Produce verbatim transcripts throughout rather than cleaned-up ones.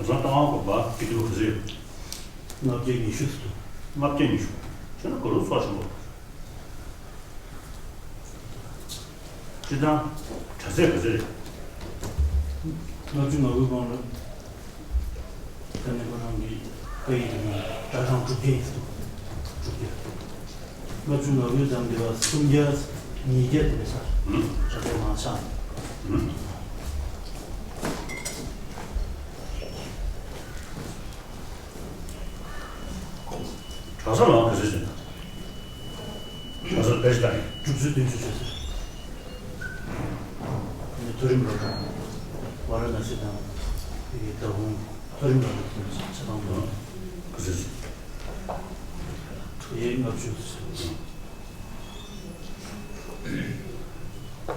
དེང་སང་ལྟ་བ་དགོན་པ་སྐྱིད་སྡུག་ག་ཚོད་ཡོད། ལྔ་བརྒྱ་ཉི་ཤུ་ཙམ་འདུག་ལྔ་བརྒྱ་ཉི་ཤུ། ཁྱོད་ན་དགུང་ལོ་ཚོགས་ཆེན་པོ། སྤྱིར་བཏང་གྲྭ་ཚད་ག་ཚོད་རེད། ལྔ་བཅུ་ང་དགུའི་གོང་ལ། ད་ནི་ཁོ་རང་གི་སྐད་ཡིག་དེ་ནི་སྒྲ་གདངས་དྲུག་བརྒྱ་ཡིན་འདུག་དྲུག་བརྒྱ། ལྔ་བཅུ་ང་དགུའི་ཙམ་དེ་བ་སུམ་བརྒྱ་ཉིས་བརྒྱ་དེ་འདྲ་ས། ཨུམ། གྲྭ་ཚད་མང་ཆགས། ཨུམ། གྲྭ་ས་ལ་ག་ཚོད་ཟིན་ན། གྲྭ་ས་ཕལ་ཆེར་ད་ནི། དྲུག་ཅུ་བདུན་ཅུ་བྱས་ཟིན། མཐོ་རིམ་སློབ་གྲྭ། ཝཱ་ར་ཎ་སི་དང་། ཨེ། ད་དུང་མཐོ་རིམ་སློབ་གྲྭ་དེ་ཚོ་ཆ་ཚང་དུ། ག་ཚོད་ཟིན། ཡས་ལྔ་བཅུ་ཟིན།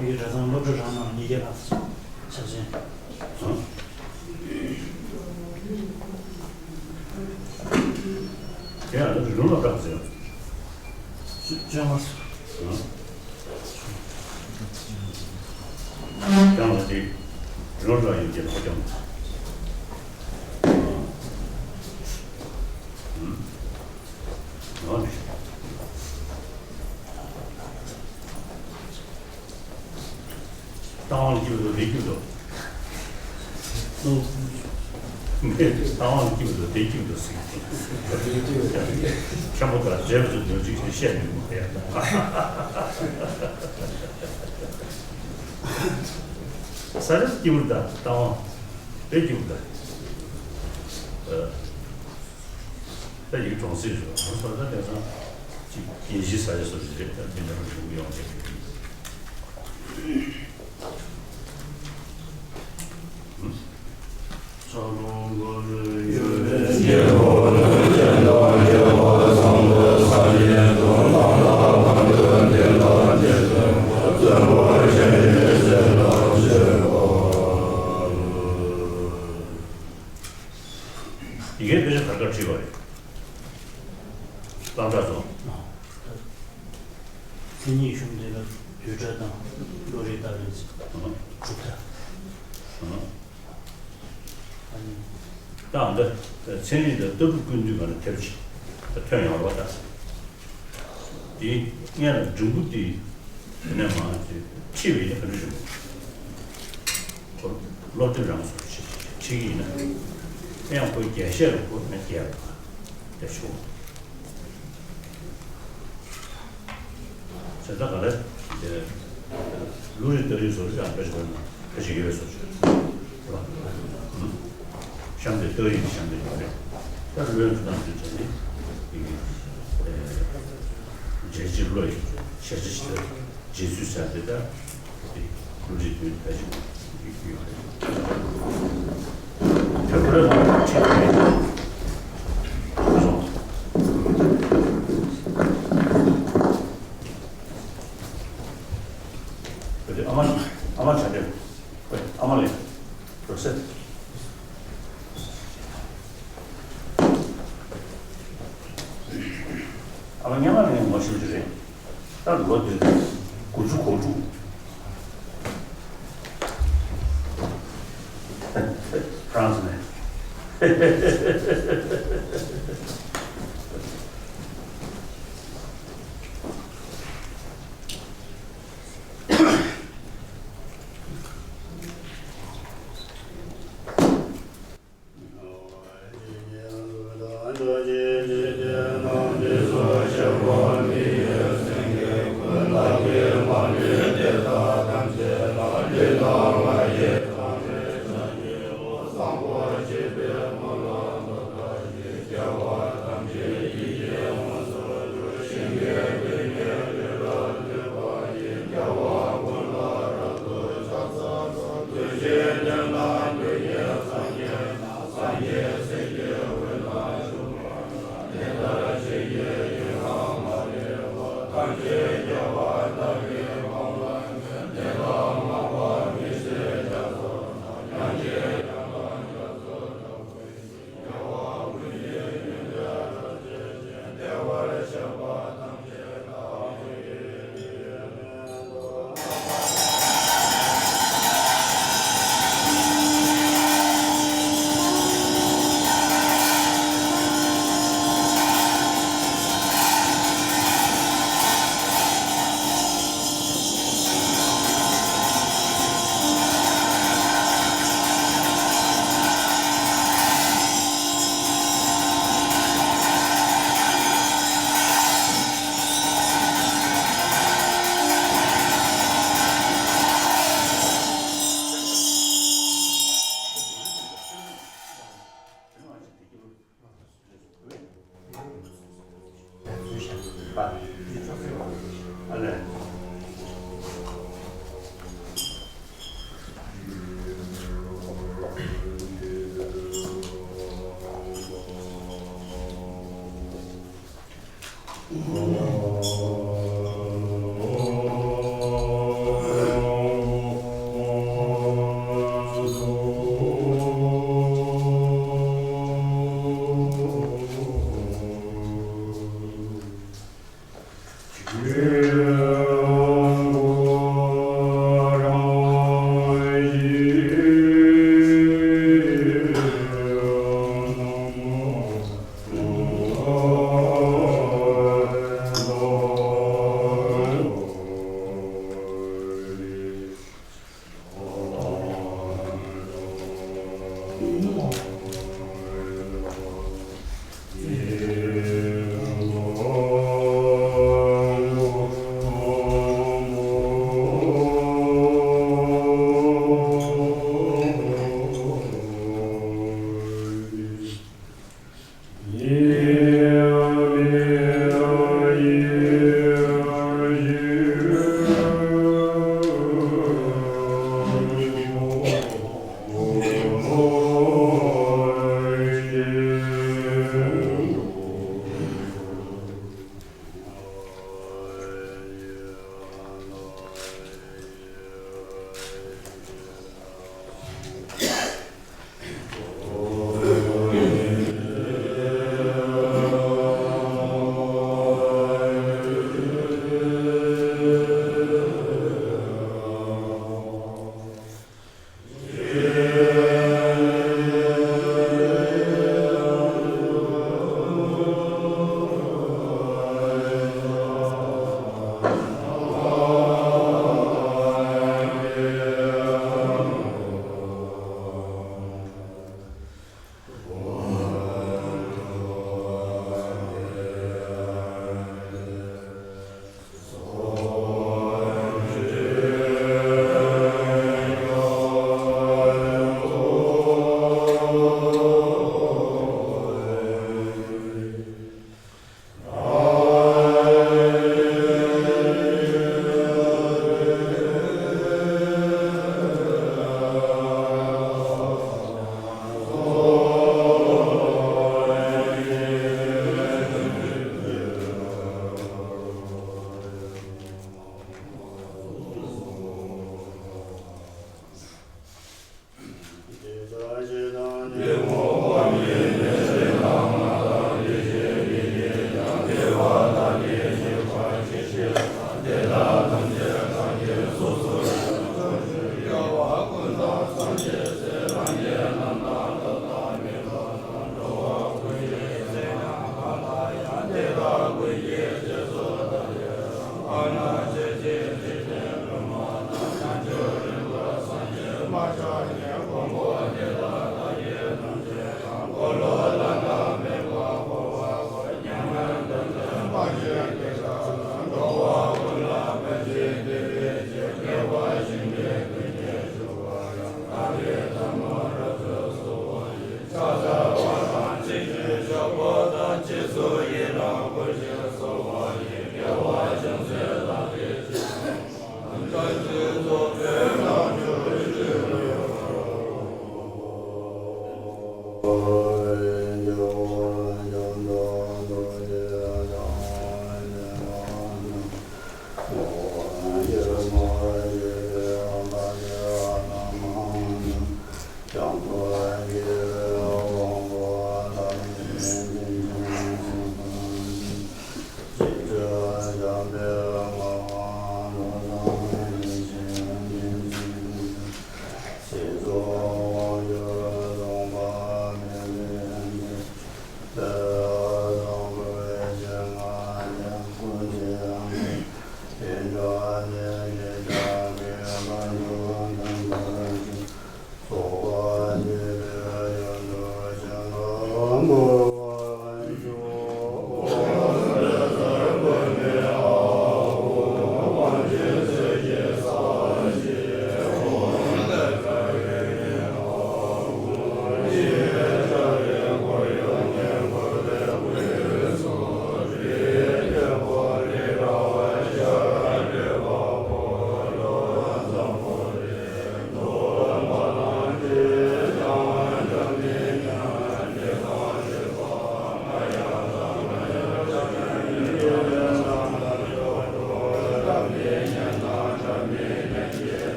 ཡུལ་གྲྭ་ཚང་སློབ་གྲྭ་རང་ནང་ཉིས་བརྒྱ་ལྷག་ཙམ་ཆགས་ཅན། དེ་ཡང་རི་ལུང་སློབ་གྲྭ་ཟེར། བཅོ་ལྔ་སོ། ཀྱང་ལ་དེ་རི་ལུང་སློབ་གྲྭ་ཡོད་ཀྱི་ལོ་ཀྱང་། ནོར་ནས། རྟ་དབང་སྐྱིད་པོ་འདུག་དེ་སྐྱིད་པོ་འདུག་ངས་རྟ་དབང་སྐྱིད་པོ་འདུག་དེ་སྐྱིད་པོ་འདུག་ཟེར་གྱི། མཁན་པོ་དང་མཛད་པ་ཚོ་ཉོན་ཅིག་ཞེས་བཤད་མི་དགོས་ཡ། ས་རེ་སྐྱིད་པོ་འདུག་རྟ་དབང་དེ་སྐྱིད་པོ་འདུག་ད་ཡིག་གྲོང་གསེབ་རེད་བ། སོ་སོ་ད་དེང་སང་ཅིག་རྒྱལ་སྤྱིའི་ས་ཆ་སོ་སོ་རེད། ད་དེ་འདྲ་བ་ཡོང་གི་ཡོང་གི་རེད། ཡི་གེ་དཔེ་ཆ་ག་རེ་ག་རེ་བྲིས་པ་རེད། གཙང་སྦྲ་ཚོ། མཚན་ཉིད་གཞུང་འདི་ལ་བསྡུས་གྲྭ་དང་བློ་རིག་ལྟ་བའི་གྲུབ་མཐའ། ཨ་ནི། ད་འདི་ཚན་རིག་དང་ལྟ་གྲུབ་ཀུན་བཏུས་ཀ་ནས་ཐེབས་ཆེ་ཐོན་ཡོང་རོགས་ད། དེ་སྔོན་ལ་འབྲིང་པོ་དེ་དེ་ནས་མ་ཅིག་ཁྲིད་པའི་ཡིན་ག་འདྲ་བྱུང་། ཁོ་སློབ་དེབ་རང་སོར་ཁྲིད་ཀྱི་ཡིན་ན། ཡང་ཁོའི་རྒྱས་བཤད་ལ་ཁོ་ནས་རྒྱས་པ་དེ་བྱུང་། བྱས་ཙང་ག་ལེར་དེ་ལུང་རིགས་རྟགས་རིགས་སོགས་ཀྱང་དཔེ་ཆ་ཁོ་ན་ཁ་ཅིག་ཡོད་སོགས་བྱས། གཤམ་དེ་རྟགས་རིགས་གཤམ་དེ་ཡོད་རེད། ད་ལུང་རིགས་རྟགས་རིགས་ཟེར་ནི་འཇལ་བྱེད་བློ་ཡི་ཤེས་བྱ་ཞིག་རེད། རྗེས་སུ་ཟེར་དེ་ལྟར་ལུས་ཀྱི་དོན་ཕལ་ཆེར་ཡོད་རེད། དེ་ཁོ་རང་ཁྲིད་དེ་རེད། སོང་། དེ་ཨ་མ་ཨ་མ་བྱ་དེ་ཨ་མ་ལས་རོགས་སེ། ཨ་མ་སྔོན་མ་ནས་ངོ་ཤེས་ཀྱི་རེད། ད་ལོ་དེ་དགུ་བཅུ་གོ་དྲུག་ཧྥ་རན་སི་ནས།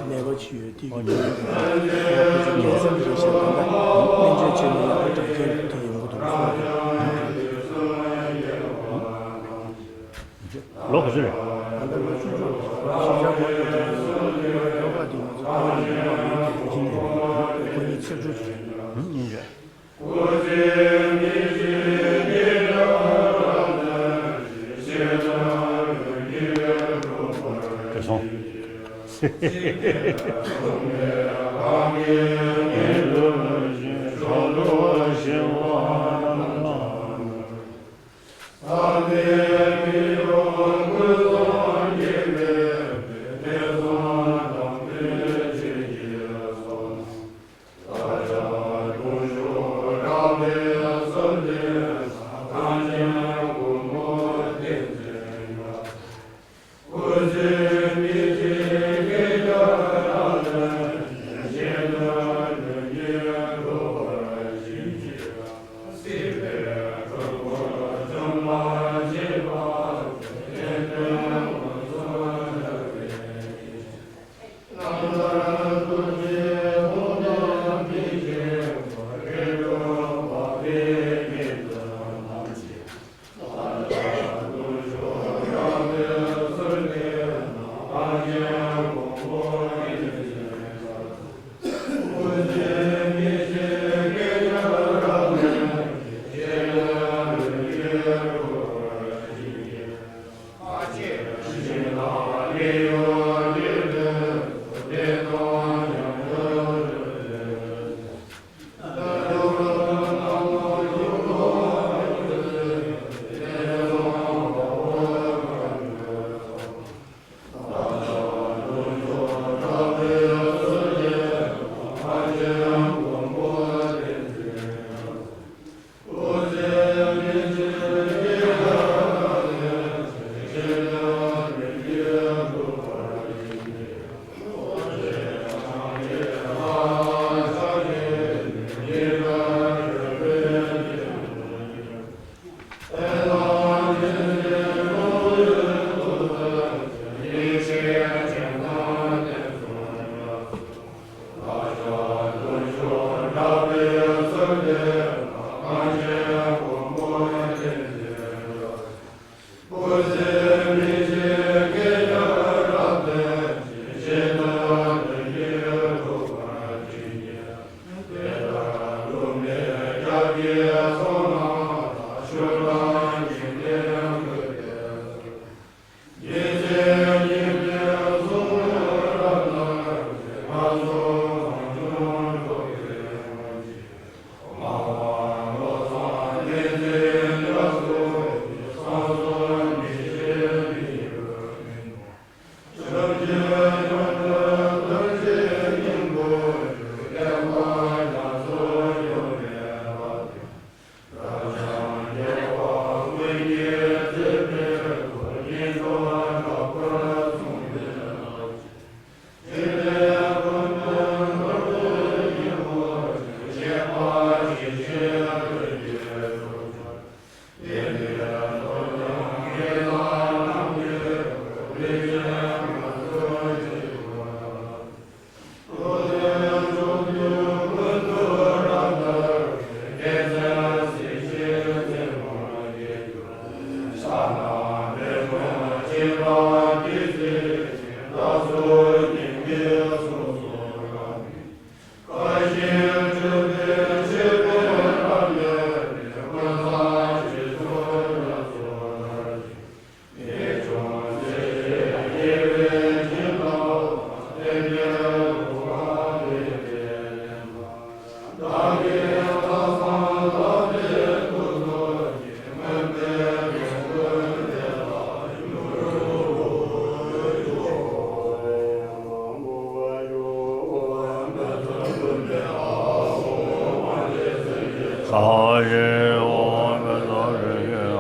ནད་པ་ཅིག་ཡོད་དེ་གི་ཁྱོད་ཁྱོད་ཚོ་རྒན་སེམས་རེད་ཤག་ད་ལྟ་སྨན་བཅོས་བྱས་ནས་ཡག་པོ་འགྲོ་མཁན་དེ་ཡོང་གི་འདུག་ལོ་ག་ཚོད་རེད། ད་ལྟ་ལོ་བཅུ་དྲུག་རེད། ཤི་ཆག་པོ་ཡོད་དེ་ཡོད་ཀྱི་ཡོད་ཀྱི་ཡོད་ཀྱི་ཡོད་ཀྱི་ཡོད་ཀྱི་ཡོད་ཀྱི་ཡོད་ཀྱི་ཁོ་གཉིས་ཚེ་སྒྲུབ་བྱས། ཡིན་རེད། བགྲེས་སོང་། ཨ་ཡེ་ཨོ་མི་ད་རེ་ཨ།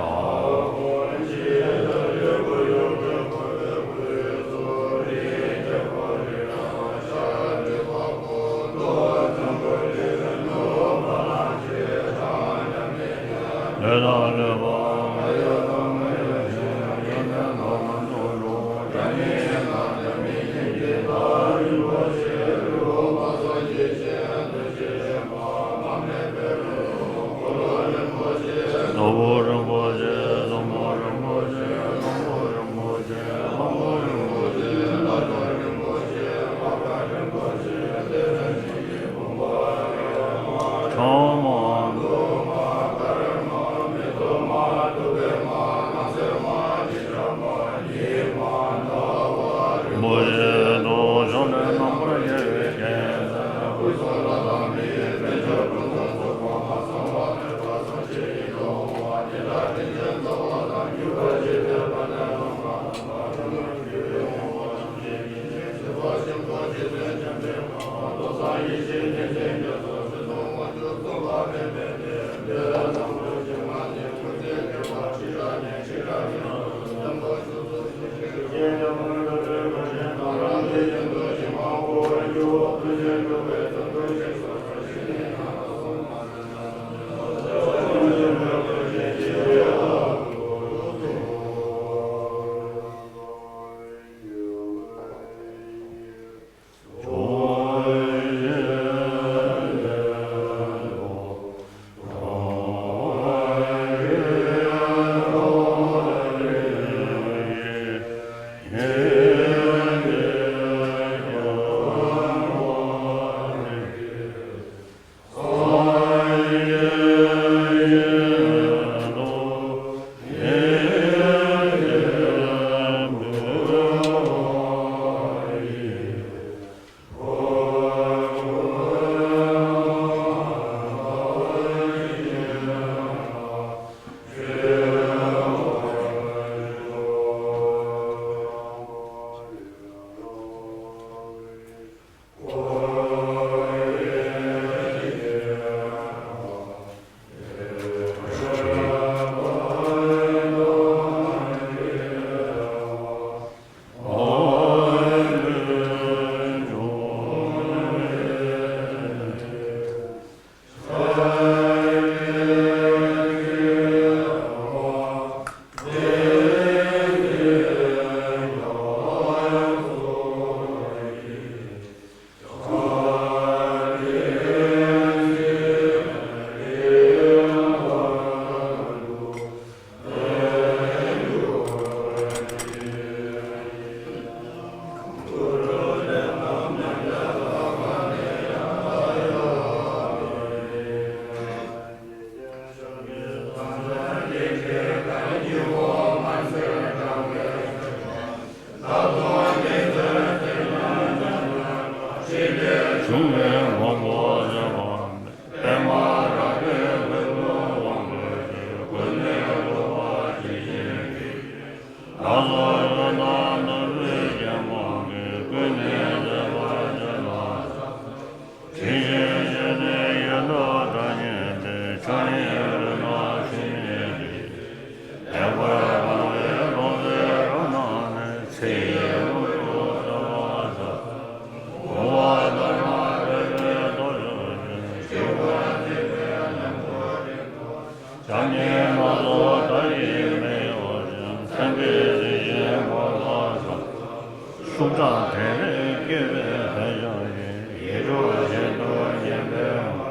ཕྱོགས་བྲལ་དེར་སྐྱེས་པའི་བདག་ཅག་གིས། ཡིད་འཕྲོག་བཞིན་དུ་ཉེན་པའི་ངང་།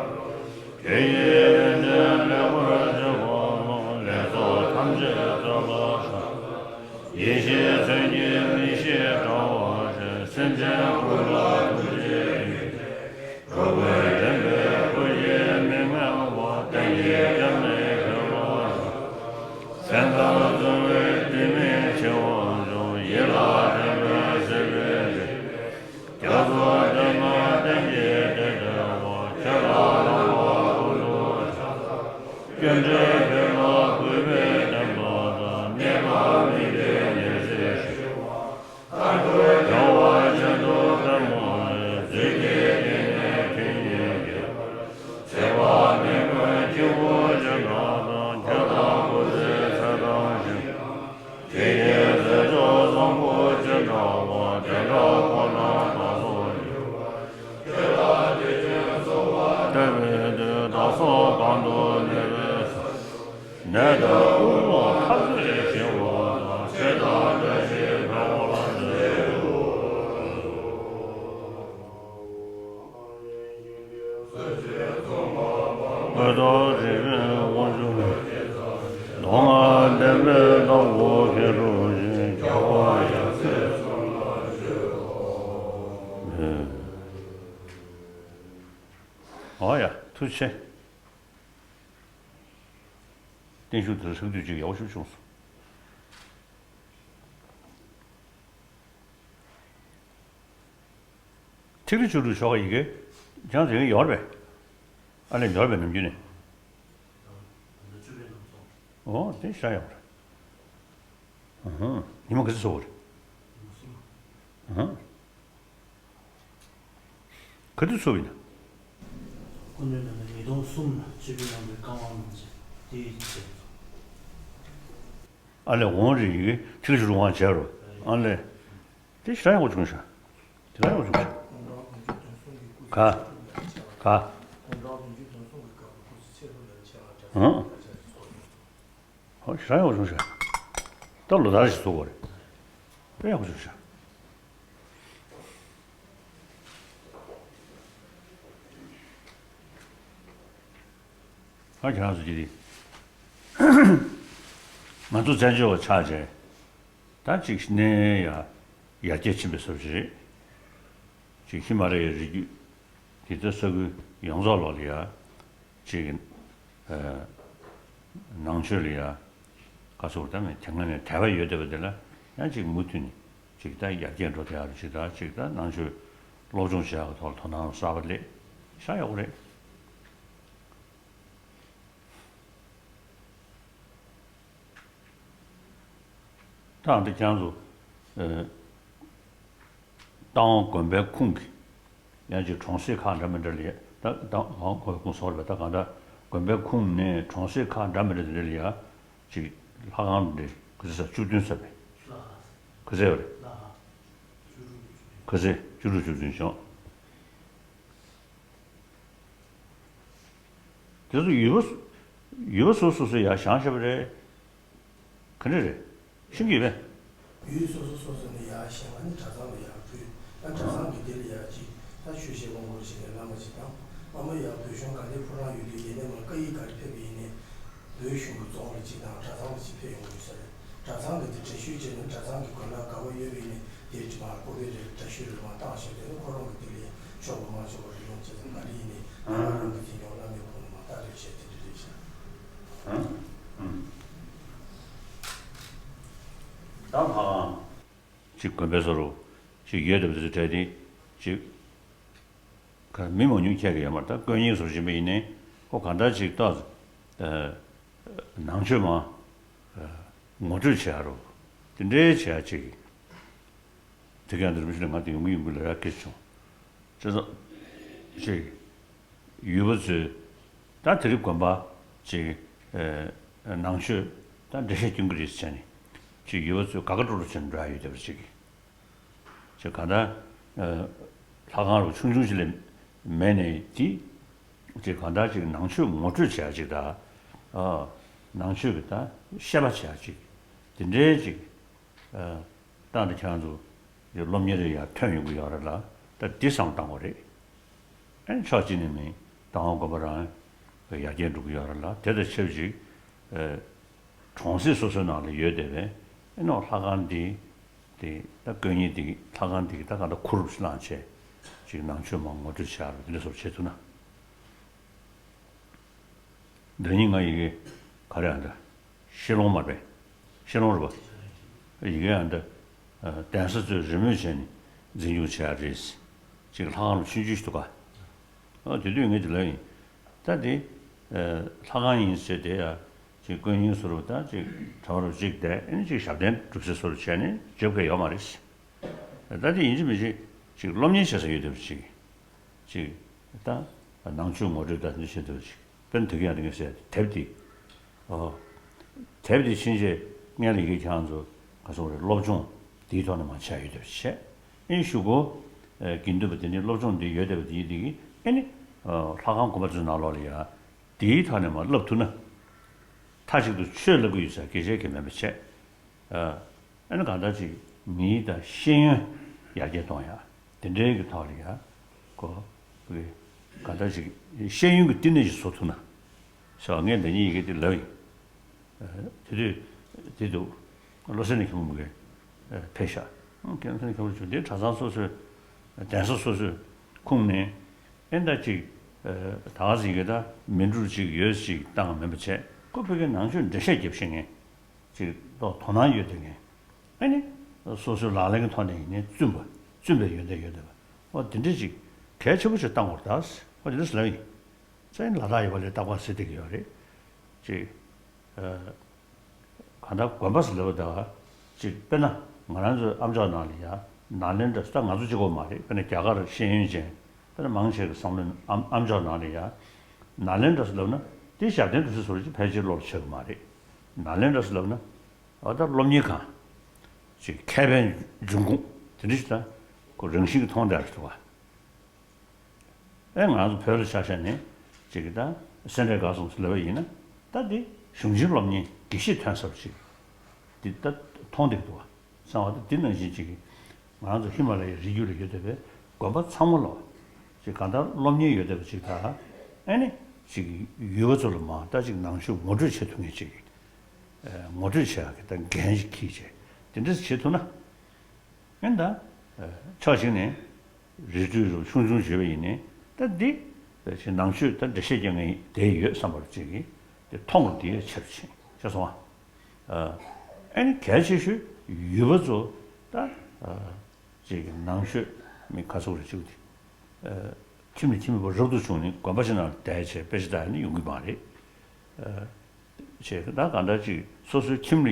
དེ་ཡི་ཡོན་ཏན་ལེགས་པར་སྤྱོད་པ་ལ། ལེགས་ཚོགས་ཐམས་ཅད་སྩོལ་བར་ཤོག་ཡེ་ཤེས་མཚོན་གྱིས་མིག་ཤེས་བཀྲ་བ་ཅན། སེམས་ཅན་ཀུན་ལ་ཐུགས་རྗེས་བརྒྱུད་དེ། འགྲོ་ཀུན་འདྲེན་པའི་སྐུ་བཞིའི་མིང་མངོན་པ། གཏན་གྱི་རྒྱབ་ནས་འཕེལ་བར་ཤོག་སེམས་ལྟར་བཟུང་བའི་དེ་མིན་ཆེ་བ་འབྱུང་། ཡིད་ལ་དྲན་པའི་སྲིད་པའི་རི། རྒྱ་མཚོ་བདེ་བ་གཏན་གྱི་བདེ་བདེ་བ། ཁྱོད་ལ་ལྷུང་བ་ཀུན་ཏུ་ཕྱག་འཚལ། སྐྱེ་འགྲོའི་བུ་ལ་གུས་པས་བསྟེན་པ་དང་། གནས་སྐབས་མི་བདེ་ཉེར་སྲིད་ཞི་བ། མཐར་ཐུག་བྱ་བ་ཆེན་དུ་སྤེལ་མ་ལས། རྫུས་ཀྱི་སྐྱེ་གནས་ཁྱོད་ཉིད་ཀྱི། ཚེ་དཔག་མེད་ཀུན་སྐྱེ་བོ་ ནད་དང་དབུལ་ཕོངས་འཐབ་རྩོད་བྱེད་པ་དང་། ཚེ་དང་བཀྲ་ཤིས་འཕེལ་བར་མཛད་དོ། མངོན་རྟོགས་རིག་པའི་དབང་ཕྱུག་མདོ་སྔགས་བསྟན་པའི་བདག་པོ་མཁས་གྲུབ་ཆེན། རྒྱལ་བ་ཡབ་སྲས་ཚོགས་ལ་མཆོད་དོ། ཨོ་ཡ། ཐུགས་རྗེ་ཆེ། བརྟན་བཞུགས་དེ་ཚོ་ཚགས་དུས་ཅིག་ཡག་པོ་ཞིག་བྱུང་སོང་། ཐིག་ལེ་བཅུ་དྲུག་ཆོ་ག་ཡི་གེ། ཁྱེད་རང་ཚོ་ཡོད་རེད་པས། ཨ་ལས། ཡོད་རེད་པས། ནམ་རྒྱུན་ནས། ཨོ། དེ་ཤ་ཡག་པོ་རེད། ཨ་ཧུང་། ཉི་མ་ག་ཚོད་ཚོགས་པ་རེད། ཨ་ཧུང་། ག་དུས་ཚོགས་པ་ཡིན་ན། སྐུ་མདུན་ནས་ཉིས་སྟོང་གསུམ་ལ་སྤྱི་འཐུས་རྣམ་པའི་བཀའ་དབང་གནང་རྗེས་དེའི་རྗེས། ཨ་ལས། འོང་རེད། ཡི་གེ་ཐིག་ལེ་བཅུ་དྲུག་དབང་བྱས་རོ། ཨ་ལས། དེ་ཞེ་དྲག་ཡག་པོ་བྱུང་ཤག་དེ་ལ་ཡག་པོ་བྱུང་ཤག་ག་ག་ཧང་། ཨོ། ཞེ་དྲག་ཡག་པོ་བྱུང་ཤག་ད་ལོ་ལྟར་ཞིག་བཟོ་དགོས་རེད། དཔེ་ཡག་པོ་བྱུང་ཤག་ཨ། ཁྱེད་རང་ཚོ་ཅིག་ང་ཚོ་བཙན་བྱོལ་བ་ཆགས་བྱས། ད་ཅིག་གནས་ཡ་ཡར་རྒྱས་ཕྱིན་པའི་བཟོ་ཞིག་རེད། ཅིག་ཧི་མ་ལ་ཡའི་རི་རྒྱུད་དེ་ལྟ་ས་ཁུལ་ཡོངས་རྫོགས་ལོག་ལ་ཡ། ཅིག་ཨ། ནང་ཆོས་ལ་ཡ། ག་ཚོད་ད་མེད། དེ་སྔ་ནས་དད་པ་ཡོད་བསྡད་པ་དེ་ལ་ཡང་ཅིག་མུ་མཐུད་ནས་ཅིག་ད་ཡར་རྒྱས་འགྲོ་བསྡད་ཡ་རེད། ཅིག་ད་ཅིག་ད་ནང་ཆོས་སློབ་སྦྱོང་བྱེད་ཡ་གི་ཐོག་ལ་དོ་སྣང་གསར་པ་སླེབས་ཤག་ཡག་པོ་རེད། ད་འདི་ཁྱེད་རང་ཚོ། ཨ། རྟ་དབང་དགོན་པའི་ཁུངས་ཀྱི་ཡང་ཅིག་གྲོང་གསེབ་ཁག་འདྲ་མི་འདྲ་ལ་ཡ། ད་རྟ་དབང་དགོན་པའི་ཁུངས་སོགས་ལ། ད་གང་ལྟར་དགོན་པའི་ཁུངས་ནས་གྲོང་གསེབ་ཁག་འདྲ་མི་འདྲ་དེ་འདྲ་ལ་ཡ། ཅིག་ལྷ་ཁང་འདི་ག་ཚོད་ས། བཅུ་བདུན་ས་པས། ག་ཚོད་ཡོད་རེད། ག་ཚོད། བཅུ་དྲུག་བཅུ་བདུན་བྱུང་། དེ་ཚོ་ཡུལ་པ། ཡུལ་པ་སོ་སོ་སོ་ཡར་བཞེངས་བཞག་པ་རེད། ག་འདྲ་རེད། ཤེས་ཀྱི་ཡོད་པས། ཡུལ་སོ་སོ་སོ་སོ་ནས་ཡར་བཞེངས། ཨ་ནི་གྲྭ་ཚང་ལ་ཡར་ཕུལ། ཨ། གྲྭ་ཚང་གི་དེ་ལ་ཡར་ཅིག་ད་ཆོས་བཤད་སྐོར་བཤད་མཁན་བླ་མ་ཅིག་དང་། ཨ་མ་ཡར་བོད་གཞུང་དགའ་ལྡན་ཕོ་བྲང་ཡོད་དུས། ཡིན་ནའི་མར་བཀའ་ཡིག་ག་རེ་ཕེབས་པ་ཡིན་ནའི་བོད་གཞུང་གི་རྫོང་ལ་ཅིག་དང་གྲྭ་ཚང་ལ་ཅིག་ཕེབས་ཡོང་གི་ཡོད་ས་རེད། གྲྭ་ཚང་གི་དེ་འགྲེལ་བཤད་བྱས་ནས། གྲྭ་ཚང་གི་དགོན་བདག་ག་པར་ཡོད་པ་ཡིན་ནའི་དེ་དྲི་མ་ཀོ་པེ་རེ་འདྲ་ཤོས་རེ་མར་བཏང་བཞག་དེ་ནི་ཁོ་རང་གི་དེ་ལས་ཆོག་པ་མ་ཆོག་པ་རེ་ཡོང་བྱས་ཙང་། ག་རེ་ཡིན་ནའི་ཨ། ཁོ་རང་གི་འཛིན་སྐྱོང་བླ་མའི་ཁོངས་ནས་མར་ལྟ་འདོད་བྱས་དེ་འདྲ་རེད་ཤག་ཨ། ཨ། ད་ཕ་གང་ཅིག་དགོན་པའི་བཟོ་འདྲ་ཅིག་ཡོད་བསྡད་པ་དེ་ཚོ་གྲས་དེ་ཅིག་ག་མི་མང་ཉུང་ཁྱད་ཀྱི་ཡོད་མ་རེད། ད་དཀོན་གཉེར་བཟོ་འདྲ་ཅིག་ཡིན་པ་ཡིན་ནའི་ཁོ་གང་ལྟར་ཅིག་ཏོག་ཙམ། ཨ། ནང་ཆོས་མར། ཨ། ངོ་སྤྲོད་བྱེད་ཡ་རོ། དེ་འདྲའི་བྱེད་ཡ་ཅིག་དེ་ག་འདིར་མི་ཤེས་ན། ང་དེ་ཡོང་གི་ཡོང་གི་ལ་རག་གི་བྱུང་། ཅེས་སོགས་ཅིག་ཡུལ་པ་ཚོས་ད་དེ་རིང་དགོན་པ་ཅིག་ཨ། ནང་ཆོས་ད་འགྲེལ་བཤད་སྐྱོན་གྱི་རེད་ཟེར་ནས། ཅིག་ཡུལ་པ་ཚོས་དགའ་དགའ་སྤྲོ་སྤྲོ་བྱས་ནས་འགྲོ་ཡ་ཡོད་བསྡད་པ་ཅིག་ཅིག་གང་ལྟར། ཨ། ལྷ་ཁང་རུ་ཆུང་ཆུང་ཞིག་ལས་མེད་ནས་དེ། ཅིག་གང་ལྟར་ཅིག་ནང་ཆོས་ངོ་སྤྲོད་བྱེད་ཡ་ཅིག་དང་། ཨ། ནང་ཆོས་ཀྱི་ད་བཤད་པ་བྱེད་ཡ་ཅིག་དེ་འདྲའི་ཅིག་ཨ། ད་འདི་ཁྱེད་རང་ཚོ་སློབ་གཉེར་ཡར་ཐོན་ཡོང་གི་ཡོད་རེད་ལ། ད་འདི་བསམ་བློ་བཏང་དགོས་རེད། ཨ་ནི་ཕྱོགས་གཅིག་ནས་མིན། རྟ་དབང་དགོན་པ་རང་ཡར་རྒྱས་འགྲོ་གི་ཡོད་རེད་ལ། དེ་དང་ཆབས་ཅིག་ཨ། གྲོང་གསེབ་སོ་སོའི་ནང་ལ་ཡོད་བསྡད་པའི་ཨེ་ནོ་ལྷ་ཁང་འདི། དེ་ད་དཀོན་གཉེར་འདི། ལྷ་ཁང་འདི་ད་ག་འདྲ་ཁུར་བླངས་བྱས་ཅིག་ནང་ཆོས་མར་ངོ་སྤྲོད་བྱས་རོ། དེ་འདྲ་སོགས་བྱེད་ཐུབ་ན། ཟླ་ཉིན་ང་ཡི་གེ་ག་རེ་ཨ་འདྲ། ཤེས་ལོང་མ་རེད། ཤེས་ལོང་རེད་པ། ཡི་གེ་ཨ་འདྲ། གདན་ས་ཚོས་རེས་མོས་བྱས་ནས་འཛིན་སྐྱོང་བྱས་ཡ་རེད། ཅིག་ལྷ་ཁང་ཆུང་ཆུང་ཞིག་འདུག་ག་ཨ། དེ་དུས་ངས་དེ་ལབ་ཡིན། ད་དེ་ཨ། ལྷ་ཁང་ཡིན་ཟེར་དེ་ཡ་ཅིག་དཀོན་གཉེར་བཟོ་འདྲ་ད་ཅིག་གྲྭ་པ་རུ་གཅིག་བསྡད། ཨ་ནི་ཅིག་ཞབས་བརྟན་སྒྲུབ་ས་བཟོ་འདྲ་བྱས་ནས་བརྗེ་གི་ཡོད་མ་རེད། ད་དེ་ཡིན་གཅིག་མིན་གཅིག་ཅིག་སློབ་གཉེར་བྱེད་ས་ཡོད་བསྡད་པ་ཅིག་ཅིག་ད་ནང་ཆོས་ངོ་སྤྲོད་ད་འདི་བྱེད་འདོད་ཅིག་དཔེར་ན་དེ་ག་ཡང་དེ་ངས་ཟེར་དེབ་འདི། ཨོ། དེབ་འདི་ཕྱིན་ཆད་སྔོན་ལ་ཡི་གེ་ཁྱེད་རང་ཚོ་ག་སོང་རེད། སློབ་སྦྱོང་འདིའི་ཐོག་ནས་མར་བྱས་ཡོད་བསྡད་པ་བྱས། ཨེ་ནི་གཞུག་གུ་ཨ། དགེ་འདུན་པ་དེ་ནི་སློབ་སྦྱོང་འདི་ཡོད་བསྡད་པ་དེ་ཡིན་དེ་གིས་ཨེ་ནི་ཨ། ལྷ་ཁང་དགོན་པ་ཚོའི་ནང་ལོགས་ལ་ཡ་འདིའི་ཐོག་ནས་མར་བསླབ་ཐུབ་ན། མཐའ་གཅིག་ཏུ་ཆོས་ལབ་ཀྱི་ཡོད་ས་སྐད་ཆ་གི་མེད་པ་བྱས། ཨ་ནི་གང་ལྟར་ཅིག་མིའི་དང་ཤེས་ཡོན་ཡར་རྒྱས་གཏོང་ཡ་དེ་འདྲའི་གི་ཐོག་ལ་ཡ་གོ་གི་གང་ལྟར་ཅིག་ཤེས་ཡོན་གྱི་བསྟི་གནས་ཅིག་བཟོ་ཐུབ་ན་ཟེར་བ་ངས་འདི་ཉིད་ཡི་གེ་འདི་ལབ་ཡིན། དེ་དུས་དེ་འདུག་བློ་གསལ་གླིང་མཁན་པོ་གིས་ཕེབས་ཤག་བློ་གསལ་གླིང་མཁན་པོ་ཆུ་དེ་གྲྭ་ཚང་སོ་སོའི་གདན་ས་སོ་སོའི་ཁུངས་ནས་ཨེ་འདྲ་ཅིག་ད་ག་ཟིག་གི་ད་མི་འགྲུར་ཅིག་ཡོད་ཅིག་བཏང་མིན་པ་བྱས་ཁོ་བོད་ཀྱི་ནང་ཆོས་འགྲེལ་བཤད་རྒྱབ་ཤེས་མཁན་ཅིག་ལོ་དོ་སྣང་ཡོད་དེ་མཁན་ཨེ་ནི་སོ་སོའི་ལག་ལེན་གྱི་ཐོག་ནས་ཡིན་ནའི་བཙུན་པ་བཙུན་པའི་ཡོན་ཏན་ཡོད་དེ་བ་འོ་དེ་འདྲ་ཅིག་གལ་ཆེན་པོ་ཅིག་བཏང་དགོས་རེད་ད་འོ་དེ་འདྲ་ཟེར་ལབ་ཡིན། ས་ཡིན་ལ་དྭགས་ཡོད་པ་ལས་རྟག་པར་ཟེར་བསྡད་ཀྱི་ཡོད་རེད་ཅིག་གང་ལྟར་དགོན་པ་ཟེར་ལབ་པ་དང་ཅིག་དཔེར་ན་ང་རང་ཚོའི་ཨམ་ཅོག་ནང་ལ་ཡ་ནཱ་ལེནྡྲ་ད་ང་ཚོ་གཅིག་པོ་མ་རེད། དཔེར་ན་རྒྱ་གར་ཤེས་ཡོན་ཅན་དཔེར་ན་མང་ཆེ་གི་བསམ་བློའི་ཨམ་ཨམ་ཅོག་ནང་ལ་ཡ་ནཱ་ལེནྡྲ་ཟེར་ལབ་ན་དེ་ཞབས་བརྟན་འདུ་སེ་བཟོ་རེད་ཅིག་ཕལ་ཆེར་བློ་ལ་ཆགས་ཀྱི་མ་རེད། ནཱ་ལེནྡྲ་ཟེར་ལབ་ན་ཨ་ད་སློབ་གཉེར་ཁང་ཅིག་མཁས་པའི་འབྱུང་ཁུངས་དེ་འདྲ་ཞིག་ད་ཁོ་རང་བཞིན་གྱི་མཐོང་བསྡད་རེད་འདུག་བ། ཨེ་ང་ཚོ་བོད་ལ་ཆ་བཞག་ནས་ཅིག་གི་ད་སེ་འབྲས་དགའ་གསུམ་ལབ་པ་ཡིན་ན་ད་འདི་གཞུང་ཆེན་སློབ་གཉེར་དགེ་བཤེས་ཐོན་ས་ཅིག་འདི་ད་མཐོང་བསྡད་འདུག་བ། གསང་བ་ད་འདི་ནང་བཞིན་ཅིག་གི་ང་ཚོ་ཧི་མ་ལ་ཡའི་རི་རྒྱུད་ལ་ཡོད་བསྡད་པའི་དགོན་པ་ཚང་མ་ལ་ཅིག་གང་ལྟར་སློབ་གཉེར་ཡོད་བསྡད་པ་ཅིག་ད་ཨེ་ནི་ཅིག་ཡུལ་པ་ཚོ་ལ་མ་ད་ཅིག་ནང་ཆོས་ངོ་སྤྲོད་བྱེད་ཐུབ་མཁན་ཅིག་ངོ་སྤྲོད་བྱེད་ཡག་གི་ད་འགན་ཞིག་འཁྱེར་བྱས་དེ་འདྲ་བྱེད་ཐུབ་ན། ཨེ་ད། ཕྱོགས་གཅིག་ནས་རི་ཁྲོད་རུ་ཆུང་ཆུང་བརྗོད་པ་ཡིན་ནའི་ད་འདི་ནང་ཆོས་ད་འགྲེལ་བཤད་རྒྱག་མཁན་དེ་ཡོད་བསམ་པར་ཅིག་གིས་དེ་མཐོང་བ་དེ་ཆེ་རུ་ཕྱིན་ཤེས་སོང་ཨ། ཨེ་ནི་གལ་ཆེ་ཤོས་ཡུལ་པ་ཚོ་ད་ཅིག་ནང་ཆོས་མི་ཁ་ཚུགས་རེ་བཅུག་སྟེ། ཁྱིམ་ནས་ཁྱིམ་མི་བ་རབ་ཏུ་བྱུང་ནས་དགོན་པ་ཞིག་ནང་བསྡད་བྱས་དཔེ་ཆ་ལྟ་ཡ་ནི་ཡོང་གི་མ་རེད། བྱས་ད་གང་འདྲ་ཅིག་སོ་སོའི་ཁྱིམ་ལ་ཡ་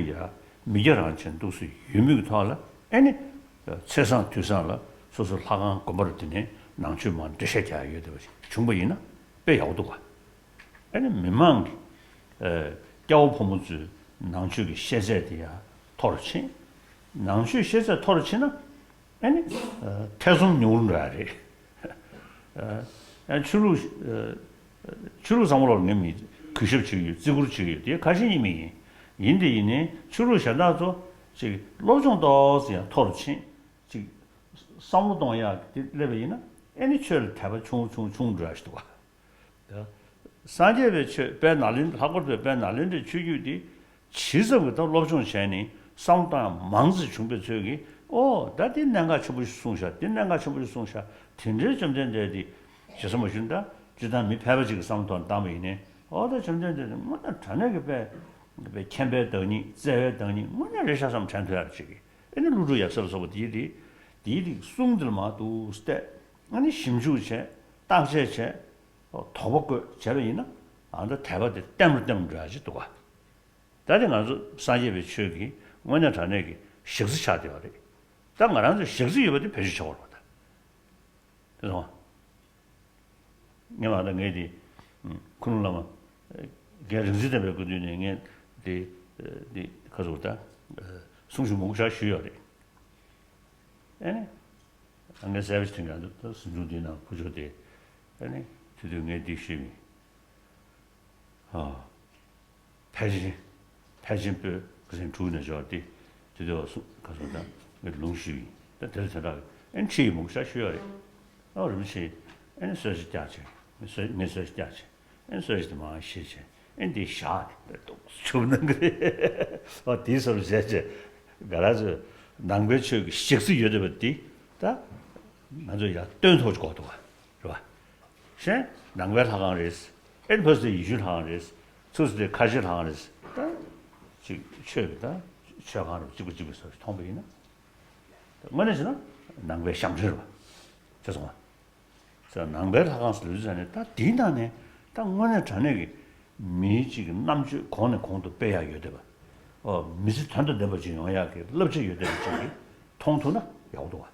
མི་སྐྱ་རང་བྱས་འདུག་སེ་ཡོད་མུས་ཀྱི་ཐོག་ལ་ཨེ་ནི། ཚེས་བཟང་དུས་བཟང་ལ་སོ་སོ་ལྷ་ཁང་དགོན་པ་རུ་དེ་ནས་ནང་ཆོས་མར་འགྲེལ་བཤད་རྒྱག་ཡ་ཡོད་བསྡད་པ་ཞིག་བྱུང་པ་ཡིན་ན་དཔེ་ཡག་པོ་འདུག་ག་ཨེ་ནི་མི་མང་གི་སྐྱ་བོ་ཕོ་མོ་ཚོའི་ནང་ཆོས་ཀྱི་ཤེས་ཚད་དེ་ཡང་མཐོ་རུ་ཕྱིན། ནང་ཆོས་ཤེས་ཚད་མཐོ་རུ་ཕྱིན་ན་ཨེ་ནི་ཐེ་ཚོམ་ཉུང་རུ་འགྲོ་ཡ་རེད། ཨ་ཆོས་ལུགས་ཆོས་ལུགས་བཟང་པོ་ལ་ངས་མི་གུས་ཞབས་བྱེད་ཀྱི་ཡོད་བརྩི་བཀུར་བྱེད་ཀྱི་ཡོད་དེ་ཁ་ཞེ་གཉིས་མེད་ཡིན། ཡིན་དེ་ཡིན་ནའི་ཆོས་ལུགས་གཞན་དག་ཚོ་ཅིག་སློབ་སྦྱོང་ཏོག་ཙམ་ཡང་མཐོ་རུ་ཕྱིན་ཅིག་བསམ་བློ་གཏོང་ཡག་དེ་སླེབས་པ་ཡིན་ན་ཨེ་ནི་ཆོས་ལ་དད་པ་ཆུང་ཆུང་ཆུང་འགྲོ་ཡ་ཞིག་འདུག་ག་སངས་རྒྱས་པའི་ཆོས་དཔལ་ནཱ་ལེནྡྲ་ལྷག་པར་དུ་དཔལ་ནཱ་ལེནྡྲའི་ཆོས་བརྒྱུད་འདི་ཇི་ཙམ་གྱིས་ད་སློབ་སྦྱོང་བྱས་ནས་བསམ་བློ་བཏང་ཡག་མང་ཙམ་བྱུང་པའི་ཚོད་ཀྱིས་ཨོ་ད་འདི་གནད་འགག་ཆེན་པོ་ཞིག་གསུངས་ཤག་འདི་གནད་འགག་ཆེན་པོ་ཞིག་གསུངས་ཤག་དེ་འདྲའི་བཅོམ་ལྡན་འདས་འདི་ཇི་ཙམ་མ་ཞུ་ན་ད་སྤྱིར་བཏང་མི་ཕལ་པ་ཅིག་གི་བསམ་བློ་ཐོག་ནས་བཏང་བ་ཡིན་ནའི་ཨོ་ད་བཅོམ་ལྡན་འདས་འདི་དངོས་གནས་དྲང་གནས་ཀྱི་དཔེ་དཔེ་མཁྱེན་པའི་བདག་ཉིད་བརྩེ་བའི་བདག་ཉིད་དངོས་གནས་རེད་ཤག་བསམ་དྲན་ཐུབ་ཡག་ཅིག་གི་ཨེ་ནི་ཀླུ་སྒྲུབ་ཡབ་སྲས་ལ་སོགས་པ་འདིའི་རིགས་འདིའི་རིགས་གསུང་འདི་ལ་མར་འདུག་སྟེ་ཨ་ནི་ཞིབ་འཇུག་བྱས་བརྟག་དཔྱད་བྱས། དོགས་པ་བཀོད་བྱས་པ་ཡིན་ན་ཨ་ད་དད་པ་དེ་ལྟད་མོར་ལྟད་མོ་འགྲོ་ཡ་ཅིག་འདུག་ག་ད་དེ་ང་ཚོ་སངས་རྒྱས་པའི་ཆོས་ཀྱི་དངོས་གནས་དྲང་གནས་ཀྱི་གཞི་རྩ་ཆགས་བསྡད་པ་རེད། ད་ང་རང་ཚོའི་གཞི་རྩ་ཡོད་པ་དེ་བེད་སྤྱོད་བྱེད་དགོས་རེད་པ་ད། དེ་སོང་ངས་མ་ད་ངས་དེ་ཁུ་ནུ་བླ་མ་རྒན་རིག་འཛིན་བསྟན་པའི་སྐུ་མདུན་ནས་ངས་དེ་དེ་ཁ་ཚུགས་ད་གསུང་ཆོས་མང་པོ་ཞིག་ཞུས་ཡོད་རེད། ཨེ་ནི། ངའི་གསལ་པོ་ཞིག་དྲན་གྱི་འདུག་ད་གཟིམ་ཆུང་འདིའི་ནང་ཁུ་ཆོ་དེ་ཨ་ནི་དེ་དུས་ངས་འདི་ཞུས་མིན། ཨ། ཕལ་ཆེན་ཕལ་ཆེན་པོས་ཁ་སང་དྲུག་ནས་འབྱོར་ཏེ་དེ་དུས་བ་སུ་ག་སོང་ད་ངས་ལུང་ཞུས་ཡིན། ད་དེ་ལ་དེ་འདྲ་ཨ་ནི་ཁྲིད་ཡིག་མང་པོ་ཞིག་ཞུས་ཡོད་རེད། ཨ་རིན་པོ་ཆེ་ཨ་ནི་གསོལ་ཇ་རྒྱག་བྱས་ངས་གསོལ་ངས་གསོལ་ཇ་རྒྱག་བྱས། ཨེ་གསོལ་ཞིག་དེ་མར་བཞེས་བྱས་ཨེ་འདི་བཞག་དེ་ཏོག་ཙམ་ཆུབ་གནང་གི་རེད། ཨོ་དེའི་བཟོ་འདྲ་བྱས་བྱས་ག་ར་ཚོས་ནང་པའི་ཆོས་ཀྱི་གཞི་རྩ་ཡོད་བསྡད་པ་འདི་ད་ང་ཚོས་ཡར་སྟོན་ཐུབ་ཀྱི་དགོས་འདུག་བ། རེད་བ། གཞན་ནང་པའི་ལྷ་ཁང་རེད། ཨེ་ཕ་སི་ཡེ་ཤུའི་ལྷ་ཁང་རེད། ཚུར་སི་དེ་ཁ་ཆེའི་ལྷ་ཁང་རེད། ད་ཅིག་ཆོས་ཀྱི་ད་མཆོད་ཁང་རེད་གཅིག་པ་གཅིག་པ་བཟོ་ཞིག་མཐོང་པ་ཡིན་ན་དངོས་གནས་བྱས་ན་ནང་པའི་ཞབས་འདྲེན་རེད་བ། ཤེས་སོང་ང་། ཟེར་ནང་པའི་ལྷ་ཁང་ཟེར་ལུས་ཟེར་ནས་ད་དེའི་ནང་ནས་ད་དངོས་གནས་དྲང་གནས་ཀྱི་མིའི་གཅིག་གི་རྣམ་དཔྱོད་གོང་ནས་གོང་དུ་སྤེལ་ཡག་ཡོད་བསྡད་པ། ཨོ་མི་ཚེ་དོན་དང་ལྡན་པ་ཅིག་ཡོང་ཡག་གི་བསླབ་བྱ་ཡོད་བསྡད་པ་ཅིག་གི་མཐོང་ཐུབ་ན་ཡག་པོ་འདུག་བ།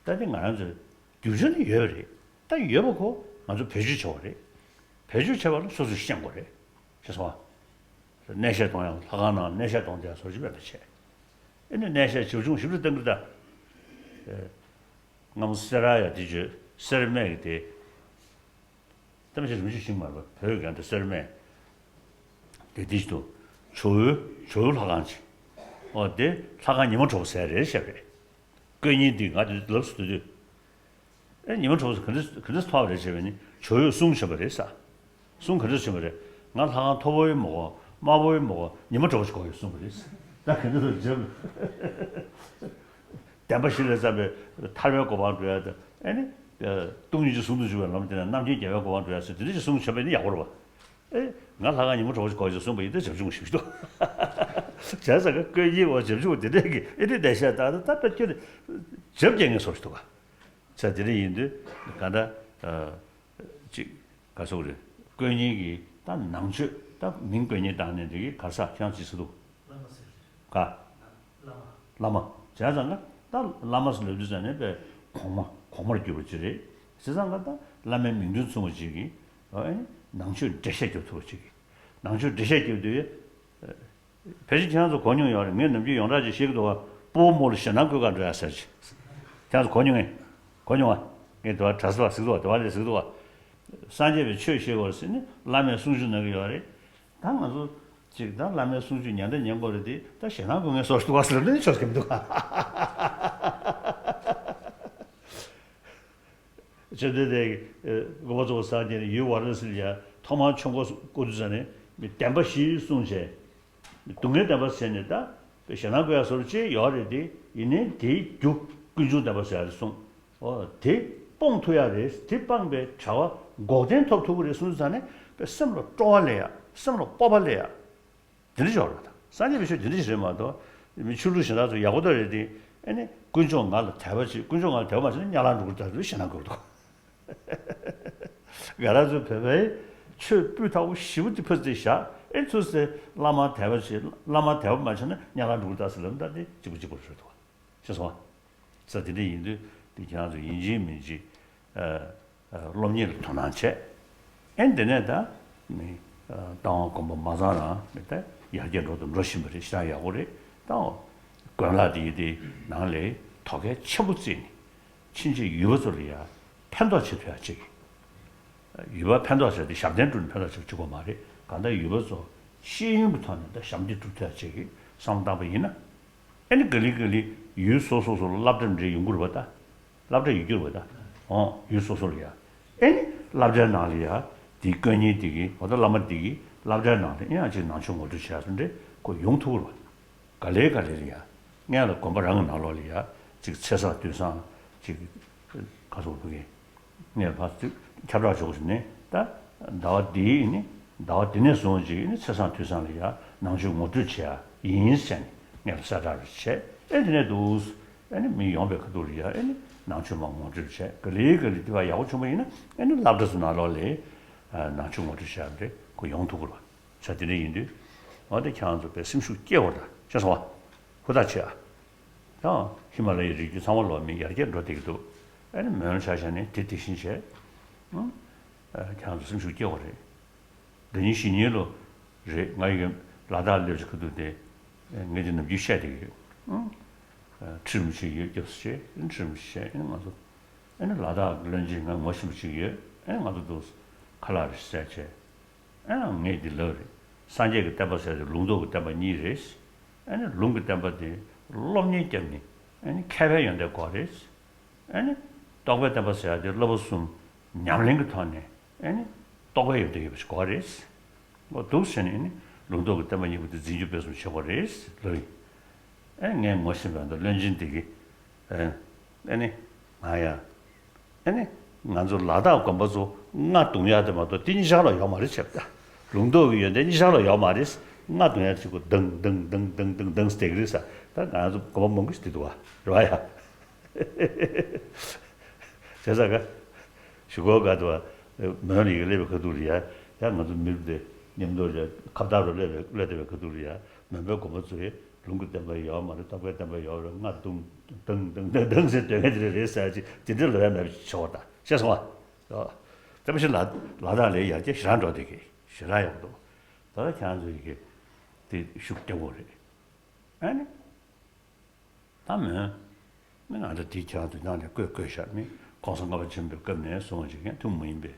ད་དེ་ང་རང་ཚོའི་རྒྱུ་ཆ་ནི་ཡོད་པ་རེད། ད་ཡོད་པ་ཁོ་ང་ཚོ་བེད་སྤྱོད་བྱེད་པ་རེད། བེད་སྤྱོད་བྱེད་པ་ལ་སོ་སོས་ཤེས་དགོས་རེད། ཤེས་སོང་ང་། གནས་བཤད་གཏོང་ཡག་ལྷ་ཁང་ནང་གནས་བཤད་གཏོང་བསྡད་ཡག་བཟོ་ཅིག་མེད་པ་བྱས། ཨེ་ནི་གནས་བཤད་ཞིབ་ཆུང་ཞིབ་ཆུང་བཏང་གི་ད། སྔ་མོ་སེ་ར་ཡ་དེ་བརྗོད་སེར་སྨད་ཀྱི་དེ། གཏམ་བཤད་རིམ་བཞིན་ཞིག་མ་རེད་པ་བོད་ཀྱི་འདི་སེར་སྨད། དེ་དེ་ཞིག་ཏུ། ཇོ་བོའི་ཇོ་བོའི་ལྷ་ཁང་ཅིག་ཨོ་དེ་ལྷ་ཁང་ཉི་མ་དྲོ་པོ་ཟེར་རེད་བཤད་པས། དཀོན་གཉེར་འདི་ང་དེ་ལབ་སུ་སྡོད་དུས། ཨེ་ཉི་མ་དྲོ་པོ་ཟེར་ག་འདྲ་ག་འདྲ་ཐོག་རེད་བྱས་པས་ནི་ཇོ་བོས་གསུང་བྱིན་པ་རེད་ས། གསུང་ག་འདྲ་བྱིན་པ་རེད། ང་ལྷ་ཁང་མཐོ་པོ་ཡོད་མ་གོ། དམའ་པོ་ཡོད་མ་གོ། ཉི་མ་དྲོ་པོ་ཞིག་གོ་ཡོད་གསུངས་པ་རེད། ད་ག་འདྲ་ལ་འཇབ། བདེན་པ་བཞི་ལས་བརྩམས་པའི་ཐར་པའི་གོ་འཕང་འགྲོ་ཡ་དང་ཨེ་ནི། སྟོང་ཉིད་ཀྱི་ཟུང་དུ་འཇུག་པའི་ལམ་དེ་ནས་རྣམ་མཁྱེན་རྒྱལ་བའི་གོ་འཕང་འགྲོ་ཡ་ཟེར་དེ་འདྲ་ཞིག་གསུང་བྱིན་པ་ནི་ཡག་པོ་རེད་པ། ཨེ། ང་ལྷ་ཁང་ཉི་མ་དྲོ་པོ་ཞིག་གོ་ཡོད་གསུངས་པ་ཡིན་ད་འཇབ་ཆུང་ཞིག་འདུག་བྱས་ཙང་ཀ་དཀོན་གཉེར་བ་འཇབ་ཆུང་དེ་འདྲས་ཀྱི་ཨེ་འདྲས་བསྡད་ཤག་ད་ད་ད་དཔེ་ཁྱོད་འཇབ་རྒྱག་ངེས་སོགས་ཤིག་འདུག་ག་བྱས་དེ་འདྲས་ཡིན་དུས་ག་འདྲ། ཅིག་ག་སོགས་རེད། དཀོན་གཉེར་གྱི་ད་ནང་ཆོས་ད་མིང་དཀོན་གཉེར་བཏང་ནས་འདི་གི་ག་ས་ཁྱེད་རང་ཅི་ཟེར་འདུག་བླ་མ་ཟེར་ག་བླ་མ། བླ་མ། བྱས་ཙང་ཀ་ད་བླ་མ་ཟེར་ལབ་དུས་ཙང་ནས་པའི་གོང་མ་གོང་མར་གྱུར་པ་ཅིག་རེད། བྱས་ཙང་ཀ་ད་བླ་མའི་མིང་དོན་མཚུངས་པ་ཅིག་གིས་ཨེ་ནང་ཆོས་འགྲེལ་བཤད་རྒྱབ་ཐུབ་པ་ཅིག་གིས་ནང་ཆོས་འགྲེལ་བཤད་རྒྱབ་དུས། ཕལ་ཆེར་ཁྱེད་རང་ཚོ་གོ་མྱོང་ཡོད་རེད། ངས་ནམ་རྒྱུན་ཡོངས་གྲགས་ཅིག་བཤད་ཀྱི་འདུག་བ། སྤོ་བོ་མོ་ལ་ཞེད་སྣང་བསྐུལ་ག་འགྲོ་ཡ་ཟེར་ཅིག་ཁྱེད་རང་ཚོ་གོ་མྱོང་ངས། གོ་མྱོང་བ། ངས་དེ་བ་གྲྭ་ས་བ་ཟིག་འདུག་བ། དེ་བ་ལས་ཟིག་འདུག་བ། སངས་རྒྱས་པའི་ཆོས་བཤད་དགོས་རེད་ཟེར་ནས་བླ་མས་གསུང་ཆོས་གནང་གི་ཡོད་རེད། ད་ང་ཚོ་ཅིག་ད་བླ་མའི་གསུང་ཆོས་ཉན་ད་ཉན་དགོས་རེད་དེ་ད་ཞེད་སྣང་བསྐུལ་མཁན་བཟོ་ཞིག་འདུག་བ་ཟེར་ལབ་ནས་ཆོག་གི་མི་འདུག་བ། བཅོམ་ལྡན་འདས་ཀྱིས་དགོངས་པ་རྫོགས་པར་སངས་རྒྱས་ནས་ཡུལ་ཝཱ་ར་ཎ་སི་ལ་ཡ་ཐོག་མར་ཆོས་འཁོར་བསྐོར་དུས་ཙ་ནས་བདེན་པ་བཞི་གསུངས་བྱས། སྡུག་བསྔལ་བདེན་པ་ཟེར་ནས་ད་ཞེད་སྣང་བསྐུལ་ཡ་བཟོ་འདྲ་ཅིག་ཡོད་རེད་དེ་ཡིན་ནའི་དེའི་རྒྱུ་ཀུན་འབྱུང་བདེན་པ་ཟེར་ཡ་རེད་གསུངས། ཨོ་དེ་སྤོང་ཐུབ་ཡ་རེད། དེ་སྤངས་པའི་བྱ་བ་འགོག་བདེན་ཐོབ་ཐུབ་ཀྱི་རེད་གསུངས་དུས་ཙ་ནས་པའི་སེམས་ལ་སྤྲོ་བ་སླེབས་ཡ་སེམས་ལ་སྤོབས་པ་སླེབས་ཡ། དེ་འདྲ་ཞིག་རེད་ད། སངས་རྒྱས་པའི་ཆོས་དེ་འདྲ་ཞིག་རེད་མ་གཏོགས། མི་ཆོས་ལུགས་གཞན་དག་ཚོ་ཡག་པོ་ད་རེད་དེ། ཨེ་ནི་དཀོན་མཆོག་ང་ལ་དད་པ་བྱེད། དཀོན་མཆོག་ང་ལ་དད་པ་མ་བྱས་ན་དམྱལ་བར་འགྲོ་གི་རེད་ད་ཟེར་ཞེད་སྣང་དགོས་འདུག་ང་རང་ཚོའི་བོད་པའི་ཆོས་སྤུས་དག་པོ་ཞེ་པོ་དེ་ཕར་ཙམ་བཞག་ཨེ་ཚུར་ཟེར་བླ་མར་དད་པ་བྱེད། བླ་མར་དད་པ་མ་བྱས་ན་དམྱལ་བར་འགྲོ་གི་རེད་ད་ཟེར་ལབ་ན་ད་དེ་གཅིག་པ་གཅིག་པ་རེད་འདུག་ཤེས་སོང་ང་། ས་དེ་འདྲ་ཡིན་དུས་དེ་ཁྱེད་རང་ཚོ་ཡིན་གཅིག་མིན་གཅིག་ཨ་ཨ་སློབ་གཉེར་ལ་དོ་སྣང་བྱས། ཨེ་འདི་ནས་ད་ནི་ཨ་རྟ་དབང་དགོན་པ་མ་ཚང་རང་ནི་ད་ཡར་རྒྱས་འགྲོ་དང་འགྲོ་བཞིན་པ་རེད། ཞེ་དྲག་ཡག་པོ་རེད། ད་དགོན་ལག་དེ་ཡི་དེ་ནང་ལས་དོ་གལ་ཆེན་པོ་བརྩིས་ནས་ཕྱིན་ཆད་ཡུལ་པ་ཚོ་ལ་ཡ་ཕན་ཐོགས་བྱེད་ཐུབ་ཡ་ཅིག་ཡུལ་པ་ཕན་ཐོགས་བྱས་ཏེ་ཞབས་བརྟན་བསྒྲུབས་ནས་ཕན་ཐོགས་བྱེད་ཅིག་དགོས་མ་རེད། གང་ལྟར་ཡུལ་པ་ཚོ་ཤེས་ཡོན་གྱི་ཐོག་ནས་ད་ཞབས་འདེགས་སྒྲུབ་ཐུབ་ཡ་ཅིག་གི་བསམ་བློ་བཏང་པ་ཡིན་ན། ཨེ་ནི་ག་ལེ་ག་ལེ་ཡུལ་སོ་སོ་སོ་ལ་སློབ་གྲྭ་འདྲ་ཡོང་གི་རེད་པ་ད། སློབ་གྲྭ་ཡོད་རྒྱུ་རེད་པ་ད། འོང་ཡུལ་སོ་སོ་ལ་ཡ། ཨེ་ནི་སློབ་གྲྭའི་ནང་ལ་ཡ། དེའི་དཀོན་གཉེར་དེ་གི་འོ་ད་བླ་མ་དེ་གི་སློབ་གྲྭའི་ནང་ལ་ཨེ་ཡང་ཅིག་ནང་ཆོས་ངོ་སྤྲོད་བྱེད་ཡ་སུ་འདྲ་ཁོ་ཡོང་ཐུབ་ཀྱི་རེད་པ། ག་ལེ་ག་ལེ་ལ་ཡ། སྔོན་ལ་དགོན་པ་རང་གི་ནང་ལོགས་ལ་ཡ། ཅིག་ཚེས་བཟང་དུས་བཟང་ཅིག་ག་སོགས་ཕ་གི། ངས་ཕར་ཚུར་ཁྱབ་བསྒྲགས་བྱུང་ཟིན་ནས་ད་ཟླ་བ་འདིའི་ནི་ཟླ་བ་འདི་ནས་བཟུང་ཅིག་ནི་ཚེས་བཟང་དུས་བཟང་ལ་ཡ་ནང་ཆོས་ངོ་སྤྲོད་བྱེད་ཡ་ཡིན་ཟེར་ནས་ངས་ལ་གསལ་བསྒྲགས་རེ་བྱས། ཨེ་དེ་ནས་འདུག་ཨེ་ནི་མི་ཡོང་པའི་ཁ་ཐུག་ལ་ཡ་ཨེ་ནི་ནང་ཆོས་མར་ངོ་སྤྲོད་བྱས། ག་ལེ་ག་ལེ་དེ་བ་ཡག་པོ་བྱུང་བ་ཡིན་ན་ཨེ་ནི་སློབ་གྲྭ་ཚོ་ནང་ལོགས་ལ་ནང་ཆོས་ངོ་སྤྲོད་བྱེད་ཡ་རེ་ཁོ་ཡོང་ཐུབ་ཀྱི་རེད་པ། བྱས་དེ་འདྲ་ཡིན་དུས། འོ་དེ་ཁྱེད་རང་ཚོ་དཔེ་སེམས་ཤུགས་སྐྱེ་བར་དང་ཤེས་སོང་བ། ཧུར་ཐག་བྱེད་ཨ། ཡང་ཧི་མ་ལ་ཡའི་རི་རྒྱུད་ཚང་མ་ལོག་མི་ཡར་རྒྱས་འགྲོ་བསྡད་ཀྱི་འདུག་ཨ་ནི་མོན་ཆ་བཞག་ནས་དེ་དེ་བཞིན་བྱས། ཨང་། ཨ་ཁྱེད་རང་ཚོ་སེམས་ཤུགས་སྐྱེ་བ་རེད། ཟླ་ཉིན་བཞི་ཉིན་ལོ་རེད། ང་ཡི་གེ་ལ་དྭགས་སླེབས་ཀྱི་ཁ་ཐུག་དེ་ངས་དེ་ནམ་རྒྱུན་བཤད་བསྡད་ཀྱི་ཡོད། ཨང་། ཨ་ཁྲིམས་ཆེ་ཡོད་སྐྱབས་སུ་མཆི། ཁྲིམས་ཆེ་ཨ་ནི་ང་ཚོ་ཨ་ནི་ལ་དྭགས་ཀྱི་བློན་ཆེན་ང་ངོ་ཤེས་པ་ཅིག་ཡོད། ཨ་ནི་ང་ཚོ་འདུག་ཁ་ལག་རེ་བཟས་བྱས། ཨེ་ངས་འདི་ལབ་རེད། སངས་རྒྱས་ཀྱི་བསྟན་པ་ཟེར་དེ་ལུང་རྟོགས་ཀྱི་བསྟན་པ་གཉིས་རེད། ཨེ་ནི་ལུང་གི་བསྟན་པ་དེ་སློབ་གཉེར་བརྒྱབ་ནས་ཨེ་ནི་མཁས་པའི་ཡོན་ཏན་དགོས་རེད། ཨེ་ནི་རྟོགས་པའི་བསྟན་པ་ཟེར་དེ་བསླབ་པ་གསུམ་ཉམས་ལེན་གྱི་ཐོག་ནས་ཨེ་ནི་རྟོགས་པའི་ཡོན་ཏན་ཡོད་པ་ཞིག་དགོས་རེད། འོ་འདུག་ཟེར་ནས་ཨེ་ནི་ལུང་རྟོགས་ཀྱི་བསྟན་པ་གཉིས་པོ་དེ་འཛིན་སྐྱོང་སྤེལ་གསུམ་བྱེད་དགོས་རེད་ལབ་ཡིན། ཨེ་ངས་ངོ་ཤེས་པ་འདུག་བློན་ཆེན་དེ་གིས། ཨེ་ཨེ་ནི་ང་ཡ། ཨེ་ནི་ང་ཚོ་ལ་དྭགས་དགོན་པ་ཚོ་རྔ་རྡུང་ཡག་དེ་མ་གཏོགས་དེ་གཉིས་ཆར་ལ་ཡོག་མ་རེད་བྱས་པ་ད། ལུང་རྟོགས་ཀྱི་ཡོན་ཏན་གཉིས་ཆར་ལ་ཡོག་མ་རེད། རྔ་རྡུང་ཡག་ཅིག་གོ་དང་དང་དང་དང་དང་དང་ཟེར་གི་རེད་ས། ད་ང་ཚོ་དགོན་པ་མང་པོ་ཞིག་དེ་འདུག་བ་རེད་བ་ཡ། བྱས་ཙང་ཀ་གཞུག་གུ་ག་དུ་བ་མོན་ལ་ཡི་གེ་སླེབས་པའི་ཁ་ཐུག་རེད་ཡ། ཡ་ང་ཚོ་མི་རབས་དེ་མཉམ་དུ་རེད་ཁ་བརྡ་རུ་སླེབས་པའི་སླེབས་བསྡད་པའི་ཁ་ཐུག་རེད་ཡ། མོན་པའི་དགོན་པ་ཚོས་ལུང་གི་བསྟན་པ་ཡོད་མ་རེད། རྟོགས་པའི་བསྟན་པ་ཡོད་རེད། རྔ་རྡུང་དང་དང་དང་དང་ཟེར་སྡོད་མཁན་དེ་འདྲ་རེད་ཟེར་ཅིག་དེ་འདྲ་ལབ་ཡ་མེད་པ་ཞིག་ཆགས་པ་དང་ཤེས་སོང་བ། དེ་མ་གཞི་ལ་ལ་དྭགས་ལ་ཡར་རྒྱས་ཞེ་དྲག་འགྲོ་བསྡད་ཀྱི་ཞེ་དྲག་ཡོང་འདུག་ད་ལྟ་ཁྱེད་རང་ཚོ་ཡི་གེ་དེ་ཤུགས་རྒྱག་དགོས་རེད། ཨ་ནི། ད་མོན། མི་ང་ཚོ་དེའི་ཁྱེད་རང་ཚོ་ནང་ནས་བསྐོས་བསྐོས་བཞག་མི་གོང་ས་ལྔ་པ་ཆེན་པོའི་སྐབས་ནས་བཟུང་བྱེད་མཁན་ཐུན་མོང་མ་ཡིན་པའི།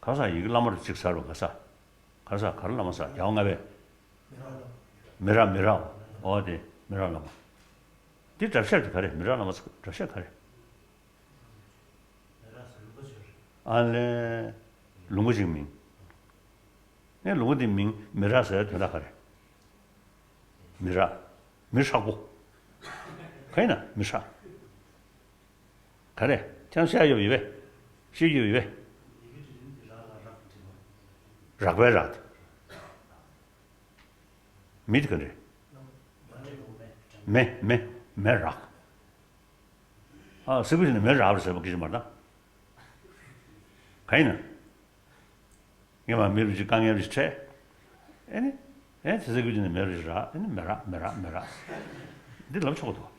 ག་ས་ཡི་གེ་བླ་མ་རུ་གཅིག་ཟེར་བ་ག་ས། ག་རེ་ཟེར། ག་རེ་བླ་མ་ཟེར། རྒྱལ་བ་ལྔ་པའི། མི་རག་མི་རག་མི་རག་འོ་དེ་མི་རག་བླ་མ། དེ་གྲྭ་ཤག་དེ་ག་རེ། མི་རག་བླ་མ་ཟེར་གྲྭ་ཤག་ག་རེ། ཨ་ལས། ལུང་པ་ཞིག་མིང་། ངས་ལུང་པ་དེ་མིང་མི་རག་ཟེར་དོན་དག་ག་རེ། མི་རག་མི་ཧྲག་པོ། ག་ཡིན་ན་མི་ཧྲག་ག་རེ། ཁྱང་བཤད་ཡོད་ཡོད་པས། ཤེས་ཡོད་ཡོད་པས། རག་པའི་རག་དེ། མི་དེ་ག་རེ། མེ་མེ་མེ་རག་ཨ་སི་ཀུ་ཞིག་ནས་མེ་རག་རེད་ཟེར་བ་སྐད་ཆ་མ་རེད་ད། ག་ཡིན་ན། ངས་མ་མི་རུ་ཅིག་དཀའ་ངལ་རུ་ཅིག་འཕྲད། ཨེ་ནི། ཨེ་དེ་ཚེ་ཀུན་གྱི་ནི་མེ་རུ་ཅིག་རག་ཨེ་ནི་མེ་རག་མེ་རག་མེ་རག་འདི་ལབ་ཆོག་གི་འདུག་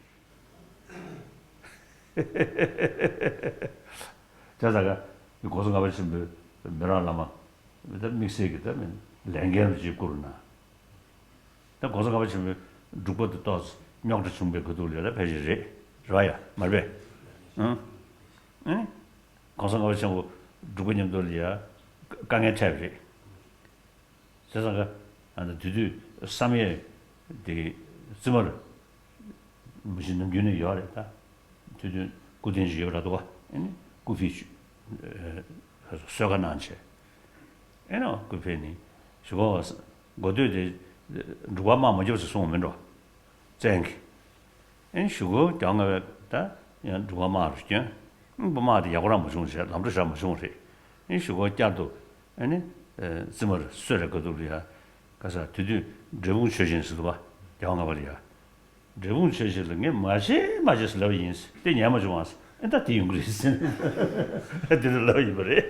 དེ་ཙང་ཀ་གོང་ས་ལྔ་པ་ཆེན་པོའི་མི་རག་བླ་མ། ད་དམིགས་བསལ་གྱི་ད་མིན་ལས་འགན་རུ་ཅིག་བསྐུར་ན། ད་གོང་ས་ལྔ་པ་ཆེན་པོའི་འབྲུག་པ་དེ་ཏོག་ཙམ་རྙོག་དྲ་བྱུང་བའི་ཁ་ཐུག་ལ་ད་ཕལ་ཆེར་རེད། རེད་བ་ཡ་མ་རེད་པས། ཨང་། ཨེ་ནི། གོང་ས་ལྔ་པ་ཆེན་པོ་འབྲུག་པ་མཉམ་དུ་ལ་ཡ་དཀའ་ངལ་འཕྲད་པ་རེད། བྱས་ཙང་ཀ་ཨ་ནི་དེ་དུས་བསམ་ཡས་དེ་རྩིབ་མར་མ་གཞི་ནམ་རྒྱུན་ནས་ཡོད་རེད་ད། དེ་དུས་སྐུ་རྟེན་ཅིག་ཡོད་པ་རེད་འདུག་ག་ཨེ་ནི་སྐུ་ཕེབས་ཞུ་ཨེ་གསོལ་ཁ་གནང་བྱས། ཨེ་ནི་སྐུ་ཕེབས་ནས་ཞུ་གོ་བ་གོ་ཐོས་དེ་འབྲུག་པ་དམག་མ་རྒྱབ་ཟེར་གསུངས་པ་མིན་འགྲོ། བཙན་གྱིས། ཨེ་ནི་གཞུག་གུ་རྒྱལ་བ་ལྔ་པས་ད་ཡང་འབྲུག་པ་དམག་རུ་བསྐྱོན། ཨེ་དམག་དེ་ཡག་པོ་རང་མ་བྱུང་བྱས་ལམ་འགྲོ་བཞག་མ་བྱུང་རེད། ཨེ་ནི་གཞུག་གུ་བསྐྱར་དུ་ཨེ་ནི་རྩིབ་མར་གསོལ་རས་དཀའ་ཐུབ་ལ་ཡ། ག་ས་དེ་དུས་འབྲས་སྤུངས་ཆོས་ཆེན་ཟེར་འདུག་པ། རྒྱལ་བ་ལྔ་པ་ལ་ཡ། འབྲས་སྤུངས་ཆོས་ཆེན་ལ་ངས་མ་བྱེད་མ་བྱེད་ཟེར་ལབ་པ་ཡིན། དེ་ཉན་མ་བྱུང་བ། ཨེ་ད་དེ་ཡོང་གི་རེད་ཟེར། དེ་འདྲ་ལབ་པ་ཡིན་པ་རེད།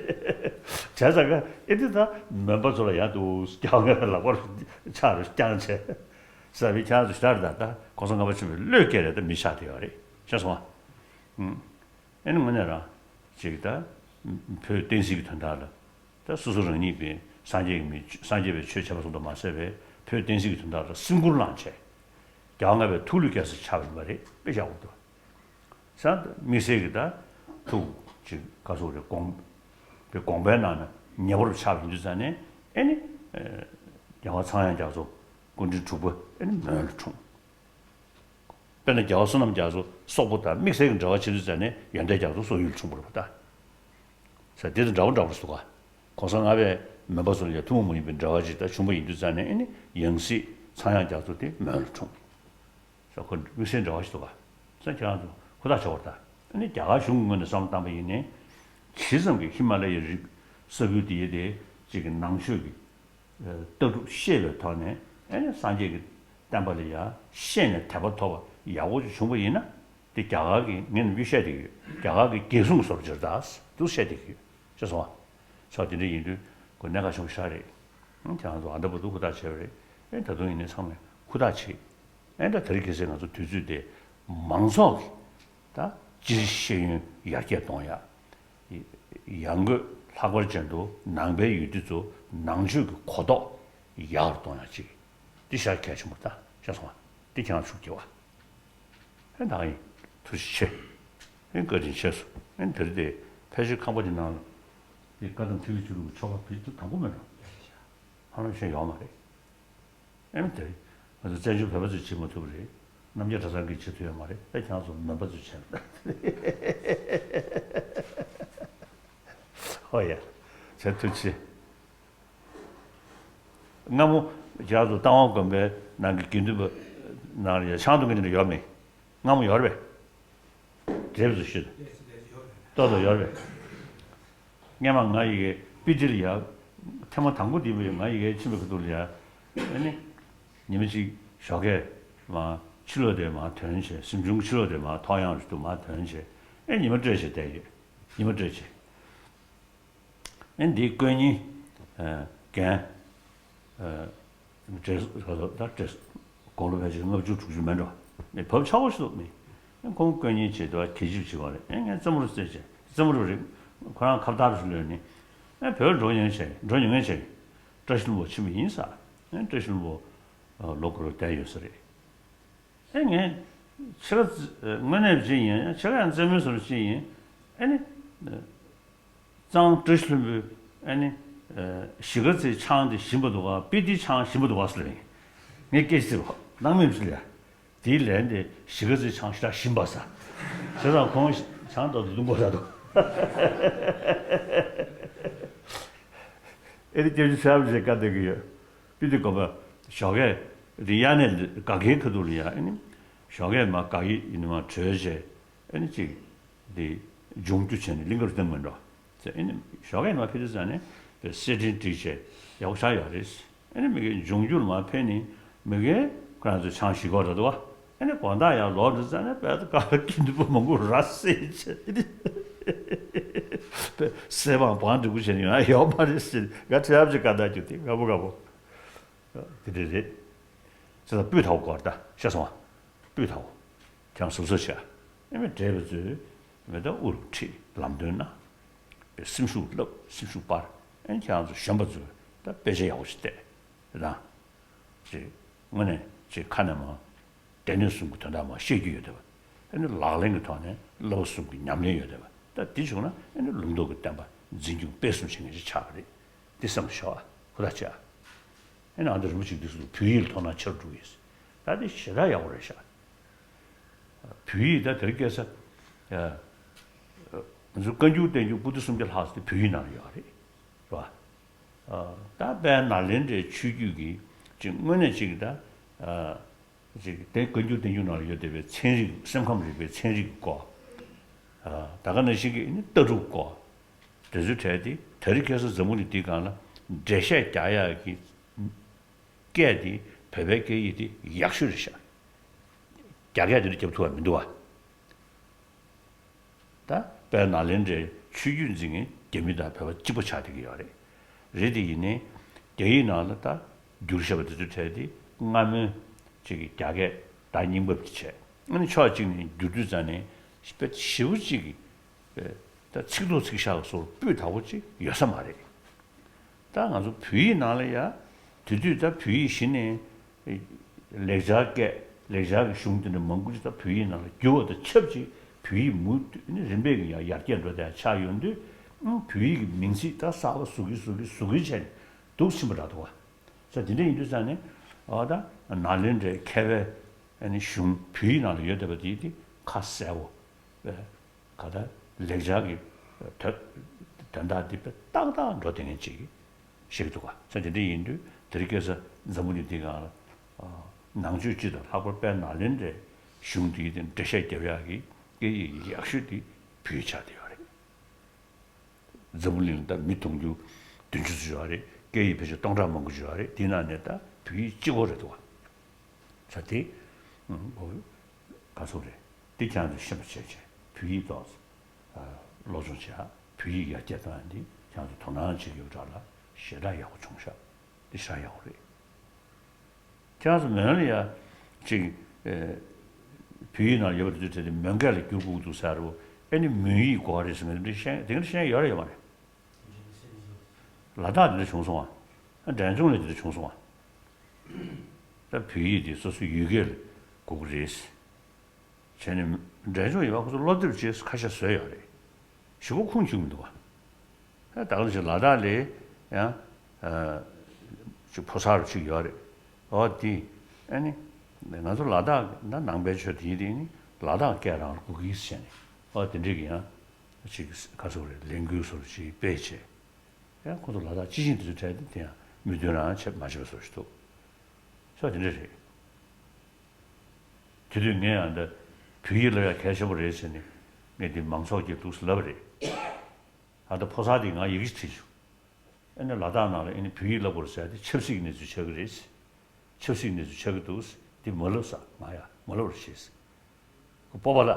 བྱས་ཙང་ཀ་ཨེ་དེ་ད་མོན་པ་ཚོ་ལ་ཡང་འདུག་རྒྱལ་བ་ལྔ་པའི་ལག་པར་ཕྱག་རུ་བརྐྱངས་བྱས། ས་བི་ཁྱང་དུ་ཤར་ད་ལྟ་གོང་ས་ལྔ་པ་ཆེན་པོའི་བློས་བཀལ་རེད་ད་མི་ཆགས་དེ་ཡོད་རེད་ཤེས་སོང་ཨ། ཨེ་ནི་དངོས་གནས་རང་ཅིག་ད་བོད་བསྟན་སྲིད་ཀྱི་དོན་དག་ལ་ད་སོ་སོ་རང་ཉིད་པའི་སངས་རྒྱས་ཀྱི་མི་སངས་རྒྱས་པའི་ཆོས་བྱས་པ་སོང་དུ་མ་ཟད་པའི་བོད་བསྟན་སྲིད་ཀྱི་དོན་དག་ལ་སེམས་ཁུར་བླངས་བྱས། རྒྱལ་བ་ལྔ་པའི་ཐུགས་ལུས་བསྐྱེད་ས་ཆགས་པ་ཡིན་པ་རེད་དཔེ་བཞག་དགོས་འདུག་ས་དམིགས་བསལ་གྱི་ད་ཐུགས་ཅིག་བཀའ་སོགས་རེ་དགོངས་པའི་དགོངས་པའི་ནང་ན་ཉེ་བར་ཆགས་པ་ཡིན་དུས་ཙང་ནས་ཨེ་ནི། རྒྱལ་བ་ཚངས་དབྱངས་རྒྱ་མཚོ་སྐུ་ཕྲེང་དྲུག་པ་ཨེ་ནི་མོན་ལ་འཁྲུངས། དཔེར་ན་རྒྱལ་བ་བསོད་ནམས་རྒྱ་མཚོ་སོག་པོ་དང་དམིགས་བསལ་གྱི་འབྲེལ་བ་བྱེད་དུས་ཙང་ནས་ཡོན་ཏན་རྒྱ་མཚོ་སོག་ཡུལ་འཁྲུངས་པ་རེད་པ་ད། ས་དེ་དང་འདྲ་བོ་འདྲ་བོ་རེད་འདུག་ག་གོང་ས་ལྔ་པས་མོན་པ་ཚོ་ལ་ཡང་ཐུན་མོང་མ་ཡིན་པའི་འབྲེལ་བ་ཅིག་ད་བྱུང་པ་ཡིན་དུས་ཙང་ནས་ཨེ་ནི་ཡང་སྲིད་ཚངས་དབྱངས་རྒྱ་མཚོ་དེ་མོན་ལ་འཁྲུངས། ས་ཁོ་དམིགས་བསལ་འབྲེལ་བ་ཞིག་འདུག་ག་ས་ཁྱེད་རང་ཚོ་ཧུར་ཐག་བྱེད་དགོས་རེད་ད། ཨ་ནི་རྒྱ་གར་གཞུང་གི་ངོས་ནས་བསམ་བློ་བཏང་པ་ཡིན་ནའི། ཇི་ཙམ་གྱི་ཧི་མ་ལ་ཡའི་རི་ས་ཁུལ་དེ་ཡི་དེ་གཅིག་གི་ནང་ཆོས་ཀྱི་ལྟ་གྲུབ་ཤེས་པའི་ཐོག་ནས་ཨ་ནི་སངས་རྒྱས་ཀྱི་བསྟན་པ་ལ་ཡང་ཤེས་ནས་དད་པ་ཐོབ་པ་ཡག་པོ་ཅིག་བྱུང་པ་ཡིན་ན། དེ་རྒྱ་གར་གྱི་ངས་ནམ་རྒྱུན་བཤད་བསྡད་ཀྱི་ཡོད། རྒྱ་གར་གྱི་རྒྱལ་སྲུང་བཟོ་འདྲ་བྱེད་རེད་ད་འདུག་བཤད་བསྡད་ཀྱི་ཡོད། ཤེས་སོང་ཨ། ས་དེ་འདྲ་ཡིན་དུས་ཁོ་གནད་འགག་ཆེན་པོ་ཞིག་རེད། ཨང་ཁྱེད་རང་ཚོ་ཨ་འདྲ་པོ་འདུག་ཧུར་ཐག་བྱས་པ་རེད། ཨེ་ད་དུང་ཡིན་ནའི་ཚང་མས་ཧུར་ཐག་བྱེད། ཨེ་ད་དེ་རིང་ཁ་སང་ང་ཚོ་དུས་ཚོད་དེ་མང་ཚོགས་ཀྱི་ད་སྤྱིར་ཤེས་ཡོན་ཡར་རྒྱས་གཏོང་ཡག་ཡང་སྒོས་ལྷག་པར་ཅན་དུ་ནང་པའི་ཡུལ་དུས་ཚོ་ནང་ཆོས་ཀྱི་གོ་རྟོགས་ཡག་རུ་གཏོང་ཡག་ཅིག་འདི་ཤར་གལ་ཆེན་པོ་ད་ཤེས་སོང་བ། འདི་ཁྱེད་རང་ཤུགས་རྒྱབ་བ། ཨེ་ད་ཡིན། ཐུགས་རྗེ་ཆེ། ཨེ་བཀའ་དྲིན་ཆེ་སོང་། ཨེ་འདིར་དེ་ཕལ་ཆེར་ཁང་པ་འདི་ནང་ལ་དེ་བཀའ་གདམས་ཐིག་ལེ་བཅུ་དྲུག་གི་ཆོ་ག་ཕུལ་དུས་དང་པོ་མེད་འགྲོ། ཧ་ལམ་ཤེས་ཡོད་མ་རེད། ཨེམ་དེ། ང་ཚོ་བཙན་བྱོལ་བོད་པ་ཚོས་བྱེད་མ་ཐུབ་པ་རེད། རྣམ་རྒྱལ་གྲྭ་ཚང་གིས་བྱེད་ཐུབ་ཡོད་མ་རེད། ད་ཁྱེད་རང་ཚོ་མོན་པ་ཚོས་བྱས་པ། ཧོ་ཡ། ཚེ་ཐུགས་རྗེ་ཆེ། སྔ་མོ་ཁྱེད་རང་ཚོ་རྟ་དབང་དགོན་པའི་ནང་གི་དགེ་འདུན་པ་ནང་ལ་ཡ་ཆང་འཐུང་མཁན་དེ་འདྲ་ཡོད་མེད། སྔ་མོ་ཡོད་རེད་པས། འདྲེས་པ་ཚོ་ཤོད། ཏོག་ཏོ་ཡོད་རེད་པས། སྔས་མ་ང་ཡི་གེ་པི་ཏི་ལ་ཡ། ཐེངས་མ་དང་པོ་འདི་བས་ང་ཡི་གེ་ཕྱིན་པའི་ཁ་ཐུག་ལ་ཡ། ཨ་ནི། ཉི་མ་གཅིག་ཞོགས་ཀས་མ་ཕྱི་ལོགས་དེ་མ་ཐོན་བྱས། གཟིམ་ཆུང་ཕྱི་ལོགས་དེ་མ་ཐོག་ཡངས་རུ་འདུག་མ་ཐོན་བྱས། ཨེ་ཉི་མ་སྤྲོད་བྱས་བསྡད་ཡོད། ཉི་མ་སྤྲོད་བྱས། ཨེ་འདིའི་དཀོན་གཉེར། ཨ་རྒན། ཨ་བགྲེས་སོང་ད་བགྲེས་སོང་། དགུང་ལོ་ཕལ་ཆེར་ལྔ་བཅུ་དྲུག་ཅུ་མེད་འགྲོ། མི་བབ་ཆགས་པོ་ཞིག་འདུག་མི། ཨེ་ཁོང་དཀོན་གཉེར་བྱེད་དུས་གད་ཕྱིས་བྱེད་པ་རེད། ཨེ་ངས་རྩེད་མོ་རུ་རྩེད་བྱས། རྩེད་མོ་རུ་རེད། ཁོ་རང་ཁ་བརྡ་རུ་ལོན་ནས། ཨེ་བོད་འགྲོ་མྱོང་བྱས། འགྲོ་མྱོང་མཁན་བྱས། བཀྲ་ཤིས་ལྷུན་པོ་ཕྱིན་པ་ཡིན་ས། ཨེ་བཀྲ་ཤིས་ལྷུན་པོ་ལོ་འཁོར་བསྡད་ཡོད་ས་རེད། ཨེ་ངས་ཕྱེད་ཀ་རྩེ་དངོས་གནས་ཅིག་ཡིན། ཕྱེད་ཀ་ཡང་རྩེད་མོའི་བཟོ་འདྲ་ཅིག་ཡིན། ཨེ་ནི། གཙང་བཀྲ་ཤིས་ལྷུན་པོའི་ཨེ་ནི། གཞིས་ཀ་རྩེའི་ཆང་དེ་ཞིམ་པ་འདུག་ག་སྤི་ཏིའི་ཆང་ཞིམ་པ་འདུག་ག་ཟེར་ལབ་ཡིན། ངས་སྐད་ཆ་དྲིས་པ་སྣང་མེད་ཅིག་ལ། དེའི་ལན་དེ་གཞིས་ཀ་རྩེའི་ཆང་ཞེ་དྲག་ཞིམ་པ་ཟེར། བྱས་ཙང་ཁོང་ཆང་ལྟ་དུས་རྡུང་པོ་ཟ་འདུག་ཨེ་རི་སྐྱབས་ཆུ་ཚབ་ཞེས་བཀའ་གཏད་ཀྱི་ཡོད། སྤི་ཏི་དགོན་པ་ཞོགས་ཀས་དེ་དབྱར་གནས་དགའ་སྐྱིད་ཁ་ཐུག་ལ་ཡ་ཨེ་ནི་ཞོགས་ཀས་མ་དགའ་སྐྱིད་ཡིན་ནི་མ་གྲོལ་བྱས་ཨེ་ནི་གཅིག་དེ་སྦྱོང་རྒྱུ་བྱས་ནས་གླིང་གར་བཏང་མི་འགྲོ། ཨེ་ནི་ཞོགས་ཀས་མ་ཕེབས་དུས་ཙང་ནས་དཔེ་སེར་ཕྲེང་བསྒྲིགས་བྱས་ཡག་པོ་ཆགས་ཡོད་རེད། ཨེ་ནི་མི་གའི་འབྱུང་འགྱུར་མ་ཕེབས་ནི་མི་གའི་ཁོ་རང་ཚོ་ཆང་ཞིག་གོ་ར་འདུག་བ། ཨེ་ནི་དགོང་དག་ཡང་ལོག་འདུག་ཙང་ནས་དཔེ་ཀ་བ་སྐྱིད་འདུག་པོ་མང་པོ་ར་སེ་བྱས་ཨེ་ནི་དཔེ་སེ་བང་བང་འབྲུག་པོ་བྱས་ནས་ཡོང་ཡ་ཡོད་མ་རེད་ཟེར་ང་ཁྲི་ཡབ་ཅིག་བཀའ་བཏགས་རྒྱུ་དེ་དགའ་པོ་དགའ་པོ། དེ་འདྲ་རེད། ཙི་ད་སྤུས་དག་གོ་ར་ད་ཤ་སོང་བ། སྤུས་དག་ཁྱང་སོ་སོ་བྱས། ཨེ་མི་འདྲེས་པའི་ཚུལ། མི་ད་དབུ་རུ་ཁྲིད་ལམ་སྟོན་གནང་། པའི་སེམས་ཤུགས་བརླབ་སེམས་ཤུགས་སྤར། ཨེ་ཁྱེད་རང་ཚོ་གཞོན་པ་ཚོས་ད་དཔེ་ཆ་ཡག་པོ་ཞིག་བལྟས། རེད་དང་། ཅེས་དངོས་གནས་ཅེས་ཁ་ནས་མ། སྡེ་སྣོད་གསུམ་གྱི་དོན་དག་མ་ཤེས་རྒྱུ་ཡོད་བསྡད་པ། ཨེ་ནི་ལག་ལེན་གྱི་ཐོག་ནས་བསླབ་པ་གསུམ་གྱི་ཉམས་ལེན་ཡོད་བསྡད་པ། ད་འདི་བྱུང་ན་ཨེ་ནི་ལུང་རྟོགས་ཀྱི་བསྟན་པ་འཛིན་སྐྱོང་སྤེལ་གསུམ་བྱེད་མཁན་ཞིག་ཆགས་པ་རེད། འདི་བསམ་བཞག་ཨ་ཧུ་ད་ཆ། ཨེ་ནི་ཨ་མདོ་རིན་པོ་ཆེ་འདི་ཚོ་བོད་ཡིག་ལ་དོ་སྣང་ཆེ་རུ་འགྲོ་གི་ཡོད། ད་འདི་ཞེ་དྲག་ཡག་པོ་རེད་ཤག་བོད་ཡིག་ད་དེར་སྐད་ས། ང་ཚོ་བཀའ་འགྱུར་བསྟན་འགྱུར་པོ་ཏི་སུམ་བརྒྱ་ལྷག་ཙམ་དེ་བོད་ཡིག་ནང་ལ་ཡོད་རེད། རེད་བ། ད་དཔལ་ནཱ་ལེནྡྲའི་ཆོས་བརྒྱུད་ཀྱི་ཅིག་དངོས་གནས་ཅིག་ད་ཅིག་དེ་བཀའ་འགྱུར་བསྟན་འགྱུར་ནང་ལ་ཡོད་བསྡད་པའི་ཚན་རིག་སེམས་ཁམས་རིག་པའི་ཚན་རིག་གི་སྐོར། ད་ག་ནང་བཞིན་གྱི་ནི་ལྟ་གྲུབ་སྐོར། དེ་ཚོའི་གྲས་དེ་དེ་རིང་ཁ་སང་འཛམ་བུ་གླིང་འདིའི་སྒང་ལ་འགྲེལ་བཤད་རྒྱག་ཡག་གི་སྐད་དེ་བོད་པའི་སྐད་ཡིག་དེ་ཡག་ཤོས་རེད་ཤག་རྒྱ་སྐད་དེ་འདྲ་རྒྱབ་ཐུབ་པ་མི་འདུག་བ། ད་དཔལ་ནཱ་ལེནྡྲའི་ཆོས་བརྒྱུད་འཛིན་མཁན་རྒྱ་མི་དང་བོད་པ་གཅིག་པ་ཆགས་བསྡད་ཀྱི་ཡོད་རེད། རེད་དེ་ཡིན་ནའི་རྒྱ་ཡིག་ནང་ལ་ད་བསྒྱུར་བཞག་པ་དེ་ཚོའི་གྲས་དེ་སྔ་མོའི་ཅིག་གི་རྒྱ་སྐད་ད་རྙིང་པ་དེ་བྱས་ཨ་ནི་ཕྱོགས་གཅིག་ནས་བསྒྱུར་དུས་ཙང་ནས་དཔེ་ཞེ་པོ་ཅིག་གི་ད་ཚིག་ཐོ་ཚིག་ཤག་སོགས་སྤུས་དག་པོ་ཅིག་ཡོད་ས་མ་རེད། ད་ང་ཚོ་བོད་ཡིག་ནང་ལ་ཡ། དེ་དུས་ད་བོད་ཡིག་གཞི་ནས་ལེགས་སྦྱར་སྐད་ལེགས་སྦྱར་གྱི་གཞུང་དེ་འདྲ་མང་པོ་ཅིག་ད་བོད་ཡིག་ནང་ལ་བསྒྱུར་བ་དང་ཆབས་ཅིག་བོད་ཡིག་མུ་མཐུད་ནས་རིམ་པས་ཀྱི་ཡང་ཡར་རྒྱས་འགྲོ་བསྡད་ཆགས་ཡོང་དུས་བོད་ཡིག་གི་མིང་ཚིག་ད་གསར་པ་བཟོ་གི་བཟོ་གི་བཟོ་གི་བྱས་ནས་འདུག་ཕྱིན་པ་འདྲ་འདུག་བ། ས་དེ་འདྲ་ཡིན་དུས་ཙང་ནས་ཨ་ད་ནཱ་ལེནྡྲའི་མཁས་པའི་གཞུང་བོད་ཡིག་ནང་ལ་ཡོད་བསྡད་པ་དེ་དེ་ཁ་གསལ་པོ། ག་ད་ལེགས་སྦྱར་གྱི་དོན་དོན་དག་འདི་དཔེ་ཏག་ཏག་འགྲོ་བསྡད་མཁན་ཅིག་ཤེས་ཀྱི་འདུག་ག་ས་དེ་འདྲ་ཡིན་དུས་དེ་རིང་ཁ་སང་འཛམ་བུ་གླིང་འདི་སྒང་ལ་ནང་ཆོས་སྤྱི་དང་ལྷག་པར་དཔལ་ནཱ་ལེནྡྲའི་གཞུང་འདིའི་སྟེང་འགྲེལ་བཤད་རྒྱབ་ཡག་གི་སྐད་ཡིག་ཡག་ཤོས་འདི་བོད་ཡིག་ཆགས་བསྡད་ཡོད་རེད། འཛམ་བུ་གླིང་ལ་ད་མི་དུང་ཕྱུར་བདུན་ཅུ་ཙམ་ཡོད་རེད། སྐད་ཡིག་ཕལ་ཆེར་སྟོང་ཕྲག་མང་པོ་ཡོད་རེད། འདི་ནང་ནས་ད་བོད་ཡིག་གཅིག་པོ་རེད་འདུག་ག་ས་དེ། ཨོ། ག་ཚོད་རེད། འདི་ཁྱེད་རང་ཚོས་ཤེས་པ་བྱས་བྱས་བོད་ཡིག་ཏོག་ཙམ་སློབ་སྦྱོང་བྱས། བོད་ཡིག་ཡར་རྒྱས་གཏོང་ཡ་འདི་ཁྱེད་རང་ཚོས་དོ་སྣང་བྱེད་ཀྱི་ཡོད་འདྲ་ལ་ཞེ་དྲག་ཡག་པོ་བྱུང་ཤག་འདི་ཞེ་དྲག་ཡག་པོ་རེད། ཁྱེད་རང་ཚོ་མོན་ལ་ཡ་ཅིག་བོད་ཡིག་ནང་ཡོད་པ་དེ་ཚོ་དེ་མོན་སྐད་ལ་བསྒྱུར་དགོས་འདུག་ཟེར་རོ། ཨེ་ནི་མོན་ཡིག་དགོས་རེད་ཟེར་མཁན་དེ་འདྲ་ཤེས་དེ་འདྲ་ཤེས་ཡོད་རེད་ཡོད་མ་རེད། ལ་དྭགས་དེ་འདྲ་བྱུང་སོང་བ། འབྲས་ལྗོངས་ལ་དེ་འདྲ་བྱུང་སོང་བ། ད་བོད་ཡིག་དེ་སོ་སོའི་ཡུལ་སྐད་ལ་དགོས་ཀྱི་རེད། བྱས་ནས་འབྲས་ལྗོངས་ཡིན་པ་ཁོ་ཚོ་སློབ་དེབ་ཅིག་ཁ་ཤས་བཟོས་ཡོད་རེད། ཞེ་པོ་ཁུངས་འཁྱོལ་མི་འདུག་བ། ད་ག་ནང་བཞིན་ལ་དྭགས་ལ་ཡང་ཅིག་ཕོ་གསར་རུ་ཅིག་ཡོད་རེད། འོ་དེ་ཨ་ནི་ང་ཚོ་ལ་དྭགས་ད་ནང་པའི་ཆོས་དེ་ཡིན་དེ་ནི་ལ་དྭགས་སྐད་རང་ལ་དགོས་ཀྱི་ཟེར་ནས་འོ་དེ་འདྲས་ཀྱི་ཡང་ཅིག་ག་ཚོད་རེད་ལས་འགུལ་སོགས་ཅིག་སྤེལ་བྱས། ཡང་ཁོ་ཚོ་ལ་དྭགས་སྤྱི་བྱིངས་དེ་ཚོ་གྲས་དེ་དེ་ཡང་མོས་མཐུན་རང་བྱེད་མ་བྱེད་པ་བཟོ་ཞིག་འདུག་ཤོག་དེ་འདྲ་རེད། དེ་དུས་ངས་ཡང་འདི་བོད་ཡིག་སློབ་ཡག་གལ་ཆེན་པོ་རེད་ཟེར་ནས་ངས་འདི་མང་ཚོགས་ཀྱི་འདུག་ལབ་རེད། ཨ་ད་ཕོ་གསར་དེ་ང་ཡི་གེ་བྲིས་བྱུང་། ཨ་ནི་ལ་དྭགས་ནང་ལ་ཨ་ནི་བོད་ཡིག་སློབ་དགོས་ཟེར་དེ་ཆབ་སྲིད་ཀྱི་གནས་ཚུལ་ཆགས་ཀྱི་རེད། ཆབ་སྲིད་ཀྱི་གནས་ཚུལ་ཆགས་ཀྱི་འདུག་དེ་མ་ལབ་ས་ང་ཡ་མ་ལབ་རོགས་བྱེད། སྤོབས་པ་ལ།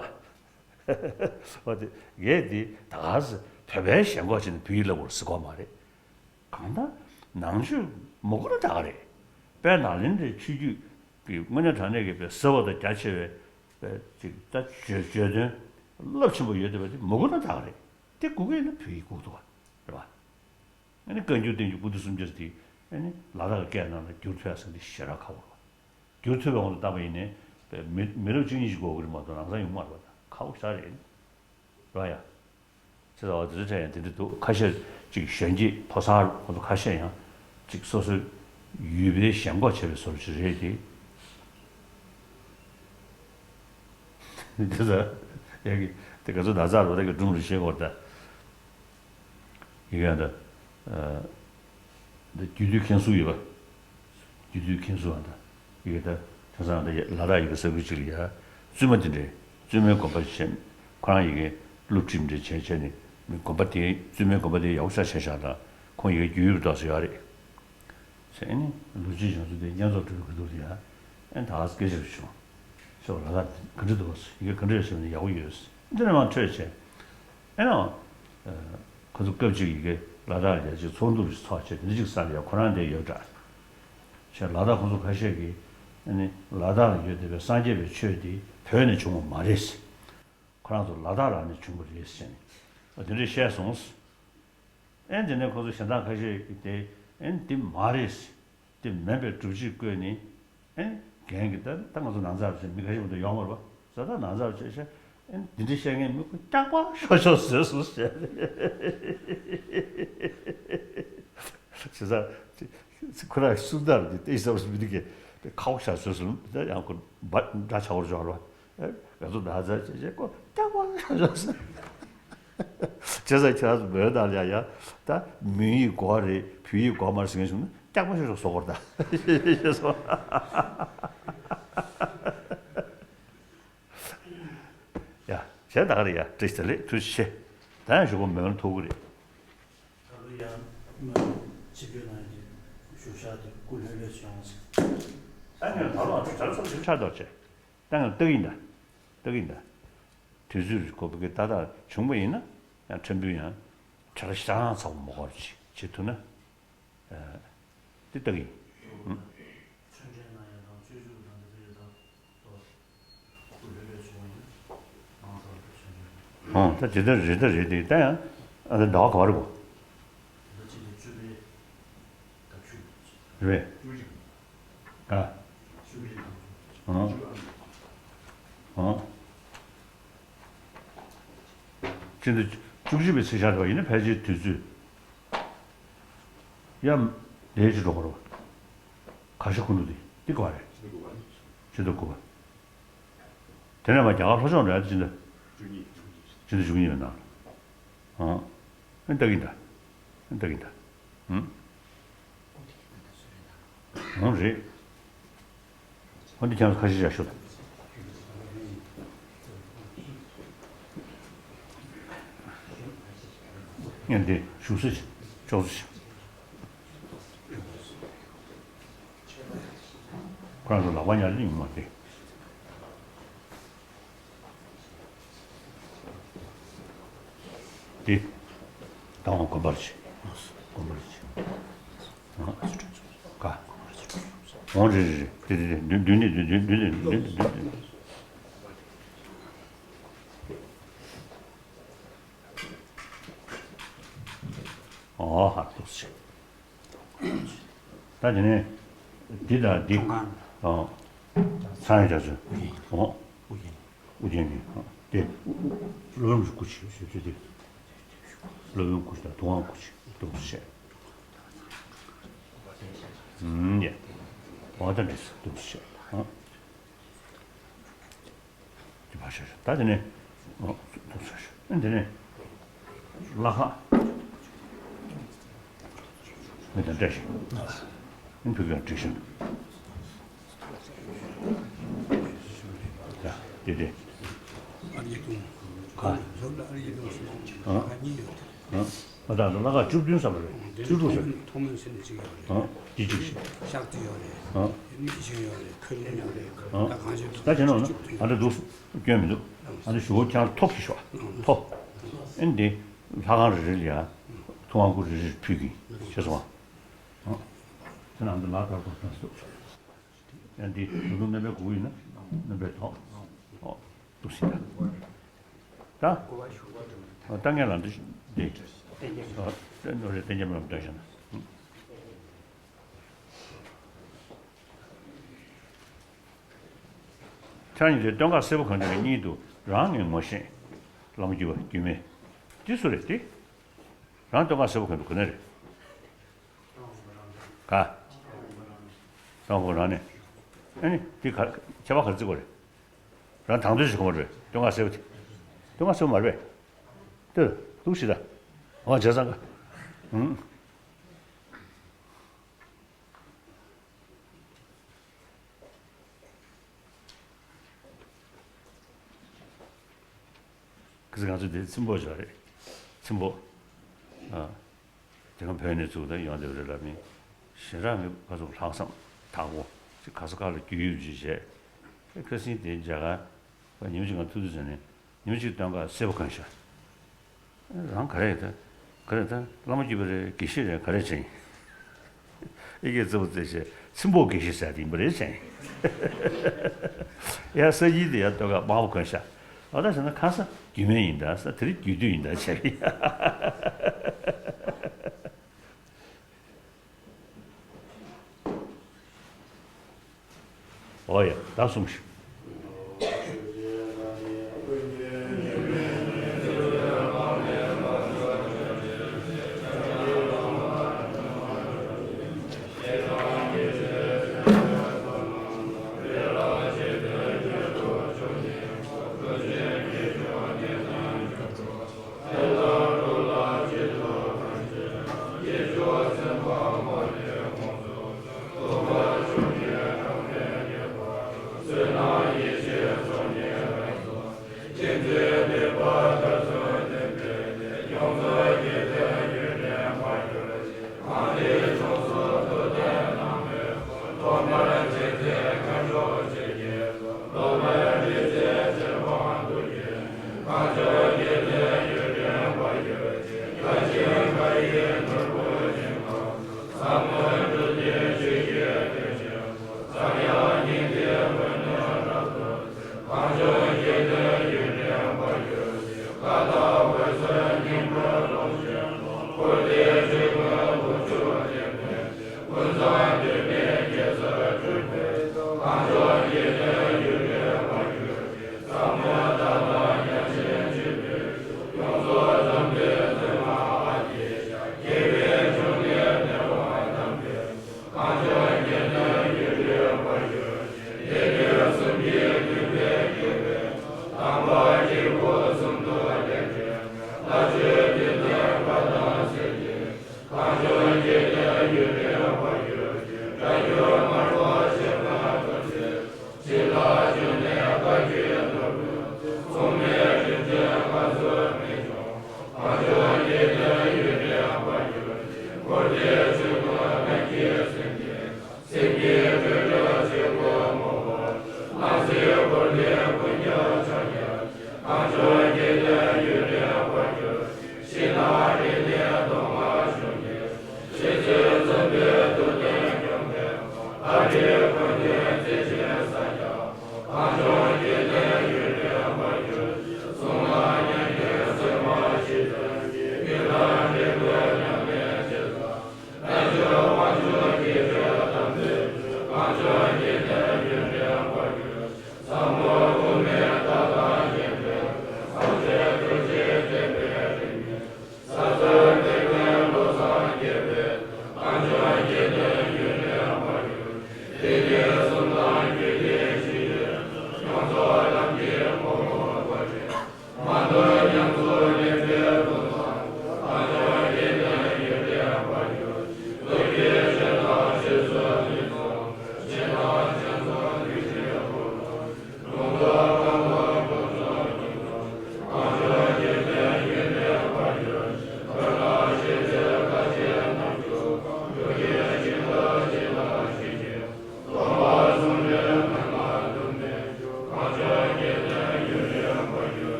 འོ་དེ་ངས་དེ་ད་ག་ཟེ་བོད་པའི་ཞེན་ཁོག་བྱས་ནས་བོད་ཡིག་སློབ་དགོས་ཟེར་གོ་མ་རེད། གང་ལྟར་ནང་ཆོས་མ་དགོས་ན་ད་ག་རེད། དཔལ་ནཱ་ལེནྡྲའི་ཆོས་བརྒྱུད་ཀྱི་དངོས་གནས་དྲང་གནས་ཀྱི་དཔེ་ཟབ་པ་དང་རྒྱ་ཆེ་བའི་དཔེ་ཅིག་ད་བརྗོད་བརྗོད་དོན་རླབས་ཆེན་པོ་ཡོད་བསྡད་པ་དེ་མ་དགོས་ན་ད་ག་རེད། དེ་དགོས་ཀྱི་ཡིན་ན་བོད་ཡིག་དགོས་འདུག་བ། རེད་བ། ཨ་ནི་བཀའ་འགྱུར་བསྟན་འགྱུར་པོ་ཏི་སུམ་བརྒྱ་དེ་ཨ་ནི་ལ་དྭགས་ཀྱི་སྐད་ནང་ལ་བསྒྱུར་ཐུབ་ཡ་ཟེར་འདི་ཞེ་དྲག་ཁག་པོ་རེད་བ། བསྒྱུར་ཐུབ་པའི་དབང་དུ་བཏང་པ་ཡིན་ནའི་མི་མི་རབས་གཅིག་གཉིས་ཤིག་འགོར་གྱི་རེད་མ་གཏོགས་ལམ་སང་ཡོང་མ་རེད་བ། ཁག་པོ་ཞེ་དྲག་རེད། རེད་བ་ཡ། བྱས་ ཟེར་བ་དེ་ཚོ་འཕྲད་ཡང་དེ་འདྲ་འདུག་ཁ་ཤས་ཅིག་གཞོན་སྐྱེས་ཕོ་གསར་ཁོ་ཚོ་ཁ་ཤས་ཡང་ཅིག་སོ་སོའི་ཡུལ་པའི་ཞེན་ཁོག་བྱས་པའི་བཟོ་འདྲ་ཅིག་རེད་དེ། དེ་ཚོ་ཡ་གི་དེ་ག་ཚོད་ན་ཚ་རུ་རེ་གི་སྒྲུང་རུ་བཤད་དགོས་ད། ཡི་གེ་ཡང་ད། འདི་རྒྱུད་སྡུད་མཁན་ཟུར་ཡོད་པ། རྒྱུད་སྡུད་མཁན་ཟུར་ཨ་ད། ཡི་གེ་ད། དེང་སང་ད་ལ་དྭགས་ཡི་གེ་ས་ཁུལ་གཅིག་ལ་ཡ། བཙུན་མ་དེ་འདྲས་བཙུན་མའི་དགོན་པ་ཞིག་བྱས། ཁོ་རང་ཡི་གེ་སློབ་ཁྲིད་འདྲས་བྱས་བྱས་ནས་མི་དགོན་པ་དེ་བཙུན་མའི་དགོན་པ་དེ་ཡག་པོ་ཆགས་བྱས་བཞག་ད། ཁོང་ཡི་གེ་རྒྱུད་སྡུད་ཏོག་ཙམ་ཡོད་རེད། ཟེར་ཨ་ནི་ལོ་རྒྱུས་སྦྱང་ཚུལ་དེ་བསྙེན་རྫོགས་སྒྲུབ་པའི་གོ་དུས་ལ་ཡ། ཨ་ནི་ད་ག་སེ་སྐད་ཆ་རེ་བྱུང་། ཤོག་ལ་དྭགས་ག་འདྲ་འདུག་ཡི་གེ་ག་འདྲ་ཡོད་ཟེར་ནས་ཡག་པོ་ཡོད་ཟེར་འདི་ནས་མར་འཕྲོས་བྱས། ཨེ་ནའང་། ཁོ་ཚོ་སྐབས་གཅིག་ཡི་གེ་ལ་དྭགས་ལ་ཡ་ཅིག་ཚོགས་འདུ་རེ་ཚོགས་བྱས་དེ་འདྲ་ཅིག་ས་ལ་ཡ་ཁོ་རང་དེ་ཡོད་འདྲ། བྱས་ལ་དྭགས་ཁོ་ཚོ་ཁ་ཤས་ཀྱིས་ཨ་ནི་ལ་དྭགས་ལ་ཡོད་བསྡད་པའི་སངས་རྒྱས་པའི་ཆོས་འདི་བོད་ནས་བྱུང་བ་མ་རེད་ཟེར། ཁོ་རང་ཚོ་ལ་དྭགས་ལ་ནས་བྱུང་བ་རེད་ཟེར་ནས་ཨ་དེ་འདྲ་བཤད་སོང་ཟེར། ཨེ་དེ་ནས་ཁོ་ཚོ་གཞན་དག་ཁ་ཤས་ཀྱིས་དེ་ཨེ་འདི་མ་རེད་ཟེར། དེ་མིན་པའི་སྒྲུབ་བྱེད་བཀོད་ནས། ཨེ། རྒན་གྱིས་ད་ད་ང་ཚོ་ནང་ཚར་ཟེར་མི་ཁ་ཤས་མི厭ད་ཡོང་བ་རེད་པ། ད་ད་ནང་ཚར་བྱས་ཤག་ཨེ། འདི་འདྲ་བཤད་མཁན་མི་ཁོ་སྐྱག་པ་ཤོག་ཤོག་ཟེར་སོང་ཟེར། བྱས་ཙང་ཁོ་རང་གསུང་སྟངས་འདི་ཏོག་ཙམ་མི་འདུག་གས། དེ་ཁག་པོ་ཤག་ཟེར་སོང་། ད་ཡང་ཁོ་འདྲ་ཆགས་པོ་བྱུང་བ་རེད་པ། ཨེ། ང་ཚོ་ནང་ཚར་བྱས་ཤག་ཁོ་སྐྱག་པ་ཤོག་ཤོག་ཟེར། བྱས་ཙང་ཁྱེད་རང་ཚོ་མོའི་ནང་ལ་ཡ་ཡ། ད་མོན་ཡིག་དགོས་རེད། བོད་ཡིག་དགོས་མ་རེད་ཟེར་མཁན་བྱུང་ན་སྐྱག་པ་ཤོག་ཤོག་བཟོ་དགོས་རེད་ད། ཤེས་སོང་། ཡ། གཞན་ད་ག་རེད་ཡ། བཀྲ་ཤིས་བདེ་ལེགས། ཐུགས་རྗེ་ཆེ། ད་ཡང་ཞུ་སྒོ་མོན་ལ་ཐུག་གི་རེད། ད་ལོ་ཡང་མོན་ཆིབས་བསྒྱུར་གནང་ཡག་གི་བཞུགས་ཤག་དེ་སྐུ་ལྷོད་ལྷོད་བྱུང་སོང་། ད་ངས་ད་ལོ་གྲྭ་ཚང་ཆེན་ཆགས་འདུག་བྱས། ད་ངས་ལྟ་གི་ཡིན་ད། ལྟ་གི་ཡིན་ད། དུས་ཚོད་རེ་ཁོ་བོད་སྐད་ཏག་ཏག་བྱུང་བ་ཡིན་ན་ཡང་ཕྲན་བུ་ཡང་གྲྭ་ཤག་ཧ་ཅང་ཚ་པོ་མ་དགོས་པ་ཅིག་བྱེད་ཐུབ་ན། ཨ། འདི་ལྟ་གི་ཡིན། ཨུ། ཆོས་འབྲེལ་གནང་ཡག་དང་སྤྱོད་འཇུག་དང་འདི་ཚོ་ཡོད་དམ། ཏོ། སྐུ་ལྷོད་ལྷོད་བྱུང་བ་ཡིན་ན་མང་ཚོགས་ལ་ཆོས་འབྲེལ། ཨོ། ད་ཇི་ལྟར་རེད་ད་རེད་དེ་ད་ཡང་ཨ་ད་ཟླ་བ་ག་བ་རེད་གོ། ད་ཕྱི་ལོ་བཅུ་པའི་ཟླ་བཅུ། རེད། བཅུ་གཅིག་ཨ། བཅུ་གཅིག་ཨ། ཨ། སྤྱི་ཟླ་བཅུ་གཅིག་པའི་ཚེས་ཤར་དུ་ཡིན་ན་ཕལ་ཆེར་དུས་ཚོད་ཡ་ལས་ཀྱི་འགྲོ་གི་རེད་པ། ག་ཤ་ཁུ་ནུ་དེ་འདི་ག་བ་རེད། སྤྱི་ཟླ་དགུ་པ། དེ་ནས་མར་རྒྱ་གར་ལྷོ་ཕྱོགས་རེད་ད་སྤྱི་ཟླ། བཅུ་གཉིས། སྤྱི་ཟླ་བཅུ་གཉིས་པའི་ནང་ལ། ཨང་། ཨེ་ལྟ་གི་ཡིན་ད། ཨེ་ལྟ་གི་ཡིན་ད། ཨུམ། ཨང་རེད། ཨོ་འདི་ཁྱེད་ཚོ་ཁ་ཤས་ཤིག་ཞུ་དང་། ངས་འདི་བཞུགས་ས་ཅིག་ཅོག་ཙེ་ཅིག་ཁོ་རང་ཚོ་ལག་པ་ཉར་གྱི་ཡོད་མ་རེད། འདི། ད་འོང་དགོན་པར་ཕྱིན། དགོན་པར་ཕྱིན། ཨ། ག་འོང་རེད་རེད་རེད། འདི་འདི་འདི་མདུན་མདུན་ནས་མདུན་མདུན་མདུན་ནས་མདུན་མདུན་མདུན་མདུན། ཨོ་ཧ་ཏོག་ཙམ། ད་དེ་ནས་འདི་དང་འདི། ཚོང་ཁང་། ཨོ། ཚང་ཡ་རྒྱ་མཚོ། ཨོ། ཨོ། ཨུ་རྒྱན་གྱི། ཨོ། དེ་སློབ་དཔོན་སྐུ་ཅིག་ཞུ་ཚུལ་དེ། སློབ་དཔོན་སྐུ་ཅིག་དང་དུང་དབང་སྐུ་ཅིག་ཏོག་ཙམ་བཤད། ཨུམ་ཡ། འོ་ད་འདི་ཏོག་ཙམ་བཤད། ཨོ། དེ་ཕར་བཞག་ཤག་ད་དེ་ནས། ཨོ། ཏོག་ཙམ་བཞག་ཤག་ཨ་དེ་ནས་ལྷ་ཁང་། མི་དང་བཀྲ་ཤིས། ཨ་ཕུག་གུ་ཡང་བསྒྲིགས་ཤག་ཡ། དེ་དེ། ཨ་རིའི་དུང་། ག་ལྷོ་ལ་ཨ་རིའི་དུང་སོང་། ཨ། ཨ་གཉིས་ཡོད་དེ། ཨ། ཨ་ད་ལ་ཁ་བཅུ་བདུན་ཙམ་རེད། བཅུ་དྲུག་ཙམ་རེད། ཐོག་མའི་ཟིན་ནས་གཅིག་ཡོད་རེད། ཨ། འདི་གཅིག་ཤག་ཤག་ཏུ་ཡོད་རེད། ཨ། གཉིས་ཤིག་ཡོད་རེད། ཁ་རིང་ཡོད་རེད། ཨ། ད་གང་ཅི་ད་བྱས་ན་ཨ་འདྲ་འདུག་སྐྱོན་མི་འདུག་ཨ་འདྲ་ཞུ་བོ་ཁྱང་ཐོག་གི་ཤོག་ཐོག་ཨེ་འདི་ལྷ་ཁང་རེ་རེ་ལ་ཡ་ཐུབ་དབང་སྐུ་རེ་རེ་ཕུལ་གི་ཤེས་སོང་ཨ། དེ་ནང་དུ་ལག་བསྟར་དགོས་ཐག་སོ། ཡང་འདི་ད་དུང་སྣོན་པའི་གུ་ཡིན་ན་སྣོན་པའི་ཐོག་ཨོ། ཏུ་སི་ད། ད། ཨོ་ད་ངས་ལ་འདི་འདི། ཨོ་ད་ནོ་རེ་ཏན་ཅན་མ་ལ་འདོན་བཞག་ན། ཁྱེད་རང་གཉིས་དེ་སྟོད་འགག་སེར་པོ་གང་འདྲ་གཉིས་འདུག་རང་ངས་ངོ་ཤེས། བླ་མ་རྒྱུད་པ་རྒྱུད་སྨད། འདི་སུ་རེད་དེ། རང་སྟོད་འགག་སེར་པོ་གོན་པའི་གོ་གནས་རེད། ག་ས་འོག་རང་ནས། ཨ་ནི་འདི་ག་ཁྱད་པར་ག་རེ་བརྩི་དགོས་རེད། རང་དང་དོད་ཞིག་གོན་པ་རེད། སྟོད་འགག་སེར་པོ་དེ། སྟོད་འགག་སེར་པོ་མ་རེད་པས། ལྟོས། ལྟོས་ཤིག་ད། འོ་བྱས་ཙང་ག་ཨུང་། གལ་སྲིད་ང་ཚོ་འདིར་ཚེམ་པོ་ཅིག་ཡོད་རེད། ཚེམ་པོ། ཨ། དེ་སྒང་བོད་ནས་བཙུགས་ཏེ་ཡོང་བསྡད་པ་རེད་ལབ་ནས། ཞེ་དྲག་མི་ཁ་ཚུགས་ལྷག་བསམ་དག་པོ་ཅིག་ག་ས་ག་ལ་རྒྱུས་ཡོད་ཅིག་བྱས། ཨེ་ཁ་སང་དེ་མཇལ་ཁ་ཉིན་མོ་གཅིག་ང་ཐུག་དུས་ཙམ་ནས། ཉིན་མོ་གཅིག་སྟོད་འགག་སེར་པོ་གོན་ཤག་རང་ག་རེ་ད། ག་རེ་ད། བླ་མ་བརྒྱུད་པ་རེད། དགེ་བཤེས་རེད། ག་རེ་བྱས་ཡིན། ཨི་ཀེ་རྩེ་པོ་རྩེ་བྱས་ཚེམ་པོ་དགེ་བཤེས་ཟེར་དེ་ཡིན་པ་རེད་བྱས་ཡིན། ཡ་ས་ཡིན་དེ་ཡ་སྟོད་འགག་དམར་པོ་གོན་ཤག་འོ་ད་བྱས་ན་ཁ་ས་རྒྱུས་མེད་ཡིན་ད། ས་དེ་རིང་རྒྱུས་མཐུན་ཡིན་ད་བྱས་ཡིན། འོ་ཡ། ད་གསུངས་ཤིག་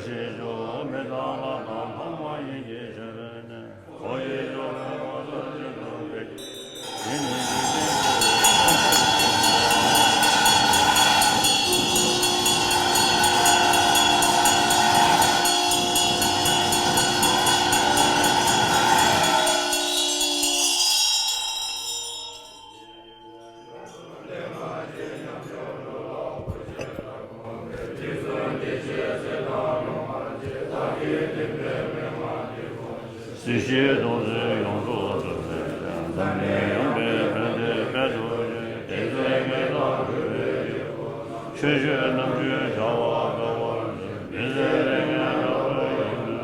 ཞེས་བྱ་བ་མི་རྟག་པ་དང་ལྷག་མ་ཡིན་གྱི་ཕྱིར་ནི། ཁོ་ཡི་སྦྱོར་བའི་ངོ་མཚར་ཅན་དུ་འགྲེལ། སྲིད་ཞིའི་སྡུག་བསྔལ་ཡོངས་སུ་ཚོལ་བའི་ལམ། འཛམ་གླིང་ཡངས་པའི་ཕན་བདེ་འཕེལ་དུ་གྱུར། དེ་ཚེ་ངེས་དང་གྲུབ་པའི་ཆོས་སྤྱོད་རྣམ་དཔྱོད་བྱ་བ་འཕེལ་བར་མཛོད། མི་ཟད་ལས་ངན་རབ་ཏུ་ཡོངས་གྲོལ་ཏེ།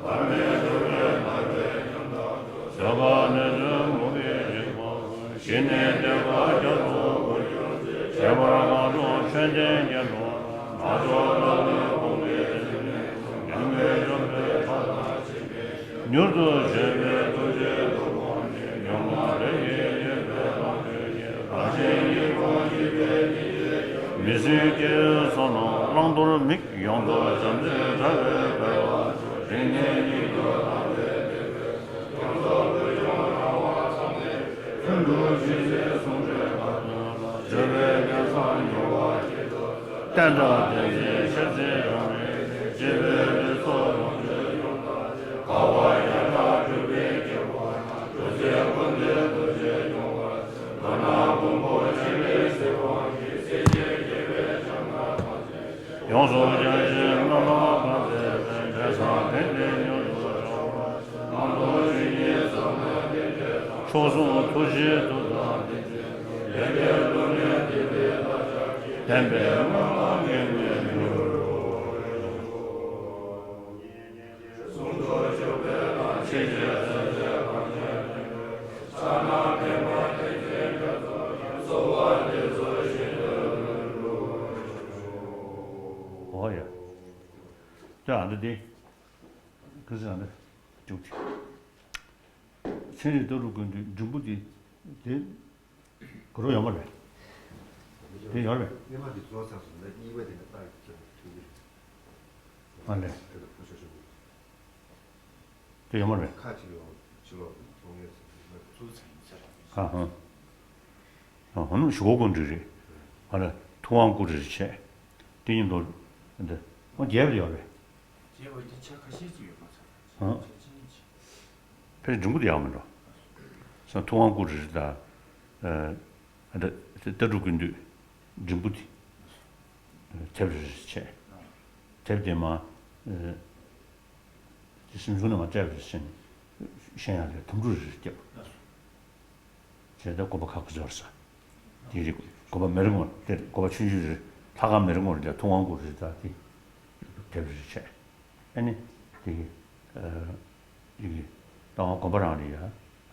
བར་མའི་འཁྲུལ་པའི་མ་རིག་ཉམས་དག་བཟོད། པ་ནི་བཙུན་མོ་གི་འཇིགས་པ་ཀུན། ཞི་གནས་བདེ་བ་རྒྱ་མཚོ་འཕོ་འགྱུར་ཏེ། ཁྱད་པར་སྔགས་སྒྲུབ་མཆོད་རྟེན་རྒྱན་དུ། མ་ལྕོགས་ལ་ལུས་ཕུང་པོའི་ཟེར་མེད་ཀུན། མྱ་ངན་འཇོམས་པའི་ཐབས་དང་བཅས་པས། མྱུར་དུ་བྱོན་པའི་ཐུགས་རྗེའི་སྟོབས་དཔག་ནས། ཡོངས་བསྔགས་ལས་ཀྱི་ཡོན་ཏན་ལོངས་སྤྱོད་ཅིང་། རང་གཞན་གཉིས་ཀྱང་སྐྱིད་པའི་སྙིང་རྗེ་ཡིས། མི་སྲིད་སྐྱེ་བོའི་བསོད་ནམས་བླང་དོར་དམིགས། ཡོངས་རྫོགས་བྱམས་བརྩེའི་དགྲ་བོས་ཕལ་པ་མཛོད། རིང་ནས་སྙིགས་དུས་ཐམས་ཅད་འདས་པའི་ཚེ། ཡོངས་རྫོགས་ཕུལ་བྱུང་རང་དབང་ཚངས་པའི་ཚེ། ལྷུན་གྲུབ་ཆོས་ཀྱི་གསུང་སྒྲོས་མ་ཐོས་ལ། བརྗོད་པའི་རྒྱན་བཟང་མྱུར་བར་བགྱིད་དོ། བསྟན་དགྲ་བདེན་བཞིའི་ཆེད་འཛིན་རང་རིག་ནས། སྐྱེ་བོའི་ལུས་སྲོག་ལོངས་སྤྱོད་ཡོངས་དག་སྟེ། དགའ་བ་བརྒྱ་ཕྲག་སྤྲུལ་པའི་སྐྱེ་བོ་རྣམས། འགྲོ་ཚེ་ཀུན་ཏུ་ཐུགས་རྗེས་སྐྱོང་བར་མཛོད། མདོར་ན་མགོན་པོ་འཆི་མེད་ཟིལ་དབང་གིས། སྲིད་ཞིའི་སྐྱེ་བོའི་བྱང་སྣང་ཐམས་ཅད་ཡོངས་སུ་བྱང་ཞིང་རྣམ་སྣང་གང་མཛད་པའི། འབྲས་བཟང་དེང་འདིར་མྱུར་དུ་འབྱུང་བར་ཤོག། རྣམ་རྟོག་ཆོས་ཉིད་ཟབ་མོའི་རྟེན་འབྲེལ་དང་། མཆོག་ཟུང་ཐུགས་རྗེའི་མཐུ་དང་ལྡན་ཅིང་། ལས་ཀྱི་བསླུ་མེད་བདེན་པའི་བཀའ་ཤག་གིས། བདེན་པའི་སྨོན་ལམ་གྱི་དངོས་གྲུབ། ཨོ་ཡ། ད་ཨ་འདི་དེ། ཁ་སང་ཨ་འདི་འཇུག་དེ། ཚན་རིག་ལྟ་གྲུབ་ཀུན་བཏུས་འབྲིང་པོ་དེ་དེ་ག་རུ་ཡོད་མ་རེད། དེ་ཡོད་རེད། སྔོན་མ་དེ་རྫོགས་ཚར་སོང་ན་གཉིས་པ་དེ་ལ་རྟགས་ཀྱི་ཁྱད་པར་ཐོན་གྱི་རེད། ཨ་ལས། དེ་ལ་ཕུ་ཤོ་ཤོ་གི། དེ་ཡོད་མ་རེད། ཁ་ཅིག་ཡོང་ཕྱི་ལོགས་ཀྱི་ཚོང་ངེས་ཟེར་གྱི་རྫོགས་ཚར་ཡིན་ཚར་རེད། ཁ་ཧང་། ཨ་ཧོ་ནུ་ཞུ་གོ་གོ་འདྲི་རེད། ཨ་ལས་ཐུབ་དབང་སྐུ་རེ་རེ་བྱས། དེ་ཉིན་དུ་འདི་ཨོ་རྒྱས་པ་ཡོད་རེད། རྒྱས་པ་འདི་ཆ་ཁ་ཤས་ཅིག་ཡོད་མ་ཚར། ཧང་། ཆ་ཆེན་ཅིག་ཕལ་ཆེར་འབྲིང་པོ་དེ་ཡག་མི་འགྲོ། སང་ཐུབ་དབང་སྐུ་རེ་རེ་དང་། ཨ་འདི་ལྟ་གྲུབ་ཀུན་བཏུས་འབྲིང་པོ་དེ། དེབ་རེ་རེ་བྱས། དེབ་དེ་མ། ཨ་དེ་སེམས་བྱུང་ནས་མ་སྤྲད་པ་རེ་བྱས་ནས་གཞན་ཡང་ལས་དུམ་བུ་རེ་རེ་བརྒྱབ། བྱས་ཏེ་དགོན་པ་ཁག་གི་འབྱོར་ས། དེ་རིགས་དགོན་པ་མི་རེ་ངོ་དེ་དགོན་པ་ཆུང་ཆུང་རེ་ལྷ་ཁང་མི་རེ་ངོ་རེ་ལ་ཐུབ་དབང་སྐུ་རེ་རེ་དང་དེ་དེབ་རེ་རེ་བྱས། ཨ་ནི་དེ་གི་ཨ་ཡི་གེ་རྟ་དབང་དགོན་པ་རང་ལ་ཡ་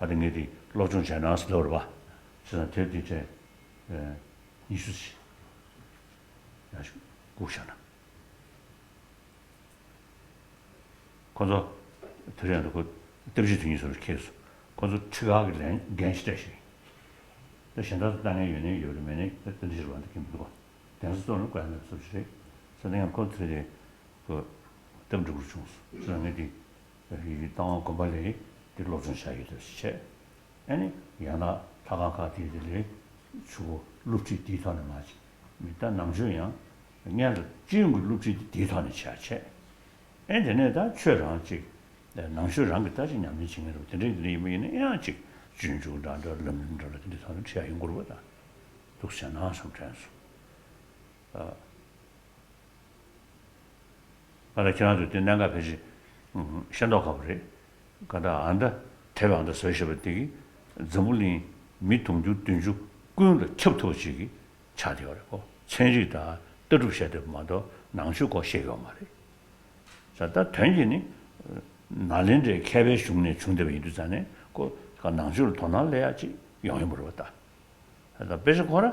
ཨ་དེ་ངས་དེ་སློབ་སྦྱོང་བྱས་ན་ཟེར་ལབ་རེད་པ། བྱས་ཙང་དེབ་དེ་བྱས་ཨ་ཉི་ཤུ་ཙམ་ཡང་ཞིག་བཀུག་བཞག་ན། ཁོ་ཚོ་དེ་རིང་ཁོ་བསྟན་སྤྱི་དོན་གཉེར་ཚོར་ཁེལ་སོང་། ཁོ་ཚོ་ཁྲི་ཁག་གི་ལན་འགན་ཞིག་སྤྲད་ཤིང་། ད་གཞན་དག་ལྟ་མཁན་ཡོད་ནའི་ཡོད་རེད། མེད་ནའི་ད་ལྟ་འདི་ཞིག་རུ་བ་འདི་ཁྱིམ་འདུག་ག་གདན་ས་གཙོ་ནི་བཀའ་ཡང་མེད་པ་སོགས་ཤིག་རེད། ཟེར་ན་ཡང་ཁོ་ཚོ་དེ་ཁོ་སྟབས་འགྲིག་པོ་བྱུང་སོང་། ཟེར་ན་ངས་འདི་ཡི་གེ་རྟ་དབང་དགོན་པ་ལས་འདི་སློབ་སྦྱོང་བྱ་ཡོད་དོ་ཞེས་བྱས། ཨ་ནི་ཡང་ན་ལྷ་ཁང་ཁག་དེ་དེ་ལས་ཆུ་བོ་སློབ་ཁྲིད་དེའི་ཐོག་ནས་མ་བྱེད། མི་ད་ནང་ཆོས་ཡང་སྔོན་ལ་སྤྱི་ཡོངས་ཀྱི་སློབ་ཁྲིད་དེ་དེའི་ཐོག་ནས་བྱས་བྱས། ཨེ་དེ་ནས་ད་ཆོས་རང་ཅིག་ནང་ཆོས་རང་གི་ད་ཅིག་ཉམས་ལེན་བྱེད་མཁན་རེད་པ། དེ་འདྲ་དེ་འདྲ་ཡིན་པ་ཡིན་ན་ཡང་ཅིག་སྤྱོད་འཇུག་འདྲ་འདྲ་ལམ་རིམ་འདྲ་ལ་དེ་འདྲ་ཐོག་ནས་ཁྲིད་ཡ་ཡོང་དགོས་རེད་པ། ད་འདུག་བྱས་ན་བསམ་དྲན་སོང་། ཨ། ང་ལ་ཁྱེད་རང་ཚོས་དེ་གནད་འགག་ཕལ་ཆེར་ཤེས་མདོག་ཁ་པོ་རེད། ག་ད་ཨ་མདའ་དེབ་ཨ་མདའ་བཟོས་བཞག་པ་དེ་གིས་འཛམ་བུ་གླིང་མི་དུང་ཕྱུར་བདུན་ཅུ་ཀུན་ལ་ཁྱབ་ཐུབ་པ་ཅིག་གི་ཆགས་བསྡད་ཡོད་རེད་གོ། ཚན་རིག་དང་ལྟ་གྲུབ་བཤད་དེབ་མ་གཏོགས་ནང་ཆོས་སྐོར་བཤད་ཡོད་མ་རེད། ས་ད་དོན་གྱིས་ནི་ནཱ་ལེནྡྲའི་མཁས་པའི་གཞུང་ནས་བྱུང་བསྡད་པ་ཡིན་དུས་ཙང་ནས་ཁོ་ནང་ཆོས་ལ་དོ་སྣང་སླེབས་ཡག་ཅིག་ཡོང་ཡོང་པ་རེད་པ་ད། ད་དཔེ་ཆ་ཁོ་ར་ཨ་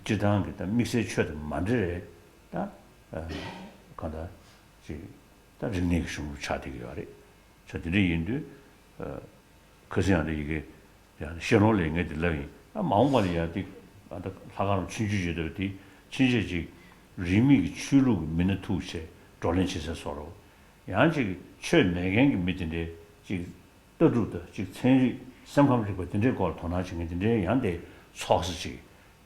སྤྱིར་བཏང་གི་ད་དམིགས་བསལ་ཆོས་དང་མ་འབྲེལ་རེད་ད། ཨ་གང་ལྟར་ཅིག་ད་རིག་གནས་ཀྱི་གཞུང་ལུགས་ཆགས་བསྡད་ཀྱི་ཡོད་རེད། ས་དེ་འདྲ་ཡིན་དུས་ཨ་ཁ་སང་ཡང་ད་ཡི་གེ་ཡང་ཤེས་རོང་ལས་ངས་དེ་ལབ་ཡིན། ཨ་མ་འོངས་པ་ལ་ཡང་དེ་ཨ་ད་ལྷ་ཁང་རུ་ཆུང་ཆུང་བྱེད་འདོད་དེ་ཕྱིན་ཆད་ཅིག་རིས་མེད་ཀྱི་ཆོས་ལུགས་ཀྱི་མི་སྣ་ཐུག་བྱས་ བགྲོ་གླེང་བྱེད་སའི་བཟོ་འདྲ། ཡང་ཅིག་ཆོས་མེད་མཁན་གྱི་མི་དེ་འདྲའི་ཅིག་ལྟ་གྲུབ་དང་ཅིག་ཚན་རིག་སེམས་ཁམས་རིག་པ་དེ་འདྲའི་སྐོར་ལ་དོ་སྣང་བྱེད་མཁན་དེ་འདྲའི་ཡང་དེ་ཚོགས་ས་ཅིག་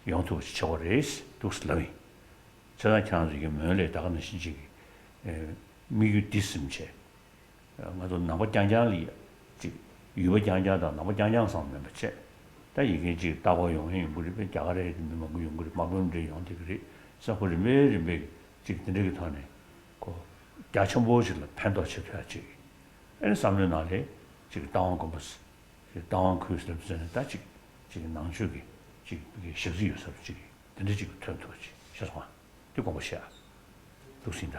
ཡོང་ཐུབ་པ་ཞིག་བྱེད་དགོས་རེད་འདུག་ལབ་ཡིན། བྱས་ཙང་ཁྱེད་རང་ཚོ་གི་མོན་ལས་ད་ག་ནང་བཞིན་ཅིག་གི་དམིགས་ཡུལ་འདི་ཟིན་བྱས། ང་ཚོ་ནང་པ་རྐྱང་རྐྱང་ལ་ཅིག་ཡུལ་པ་རྐྱང་རྐྱང་དང་ནང་པ་རྐྱང་རྐྱང་བསམ་མེད་པ་བྱས། ད་ཡི་གེ་ཅིག་ལྟ་བ་ཡོང་ཡ་ཡོང་གི་རེད་པས། རྒྱ་གར་ཡ་གི་མི་མང་པོ་ཡོང་གི་རེད། དམག་དཔོན་འདྲ་ཡོང་བསྡད་ཀྱི་རེད་ཟེར། ཁོ་རིམ་པས་རིམ་པས་ཅིག་དེ་འདྲ་གི་ཐོག་ནས་ཁོ་རྒྱ་ཆེན་པོ་ཅིག་ལ་ཕན་ཐོགས་བྱེད་ཐུབ་ཡ་ཅིག་ཨ་ནི་བསམ་བློའི་ནང་ལ་ཅིག་རྟ་དབང་དགོན་པ་ཟེར། རྟ་དབང་ཁུལ་ཟེར་ཟེར་ནས་ད་ཅིག་ཅིག་ནང་ཆོས་ཀྱི་ཅིག་གི་ཞག་རྩི་ཡོད་ས་རུ་ཅིག་དེ་འདྲ་ཅིག་ཐོན་ཐུབ་པ་ཅིག་ཤེས་སོང་ང་། དེ་དགོངས་པ་བཞེས་ཨ། འདུག་ཟིན་ད།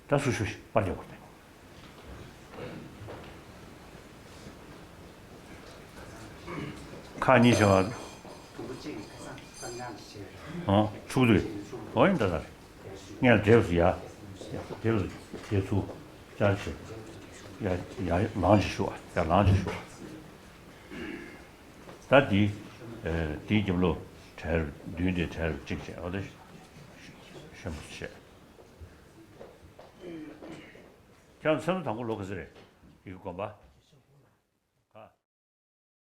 ད་སུ་ཞུ་ཞིག་པར་རྒྱག་དགོས་ཏེ། ཁག་གཉིས་བྱས་པ། ཨོ་ཕྲུ་གུ་དུས། ཨོ་ཡིན་ད་ད། ངས་འདྲེས་སུ་ཡ། འདྲེས་སུ་དེ་ཚུ་བཅར་བྱེད། ཡ་ཡ་ལངས་ཅིག་ཞུ་ཨ། ཡ་ལངས་ཅིག་ཞུ་ཨ། ད་འདི། ཨེ། འདིའི་རྒྱབ་ལོགས་གྲལ་རུ་མདུན་དེ་གྲལ་རུ་གཅིག་བྱས། འོ་ད་ཤོན་པོ་བྱས། ཁྱེད་རང་ཚོ་མཚན་མོ་དང་པོ་ལོ་ག་ཚོད་རེད། ཡི་གེ་དགོན་པ།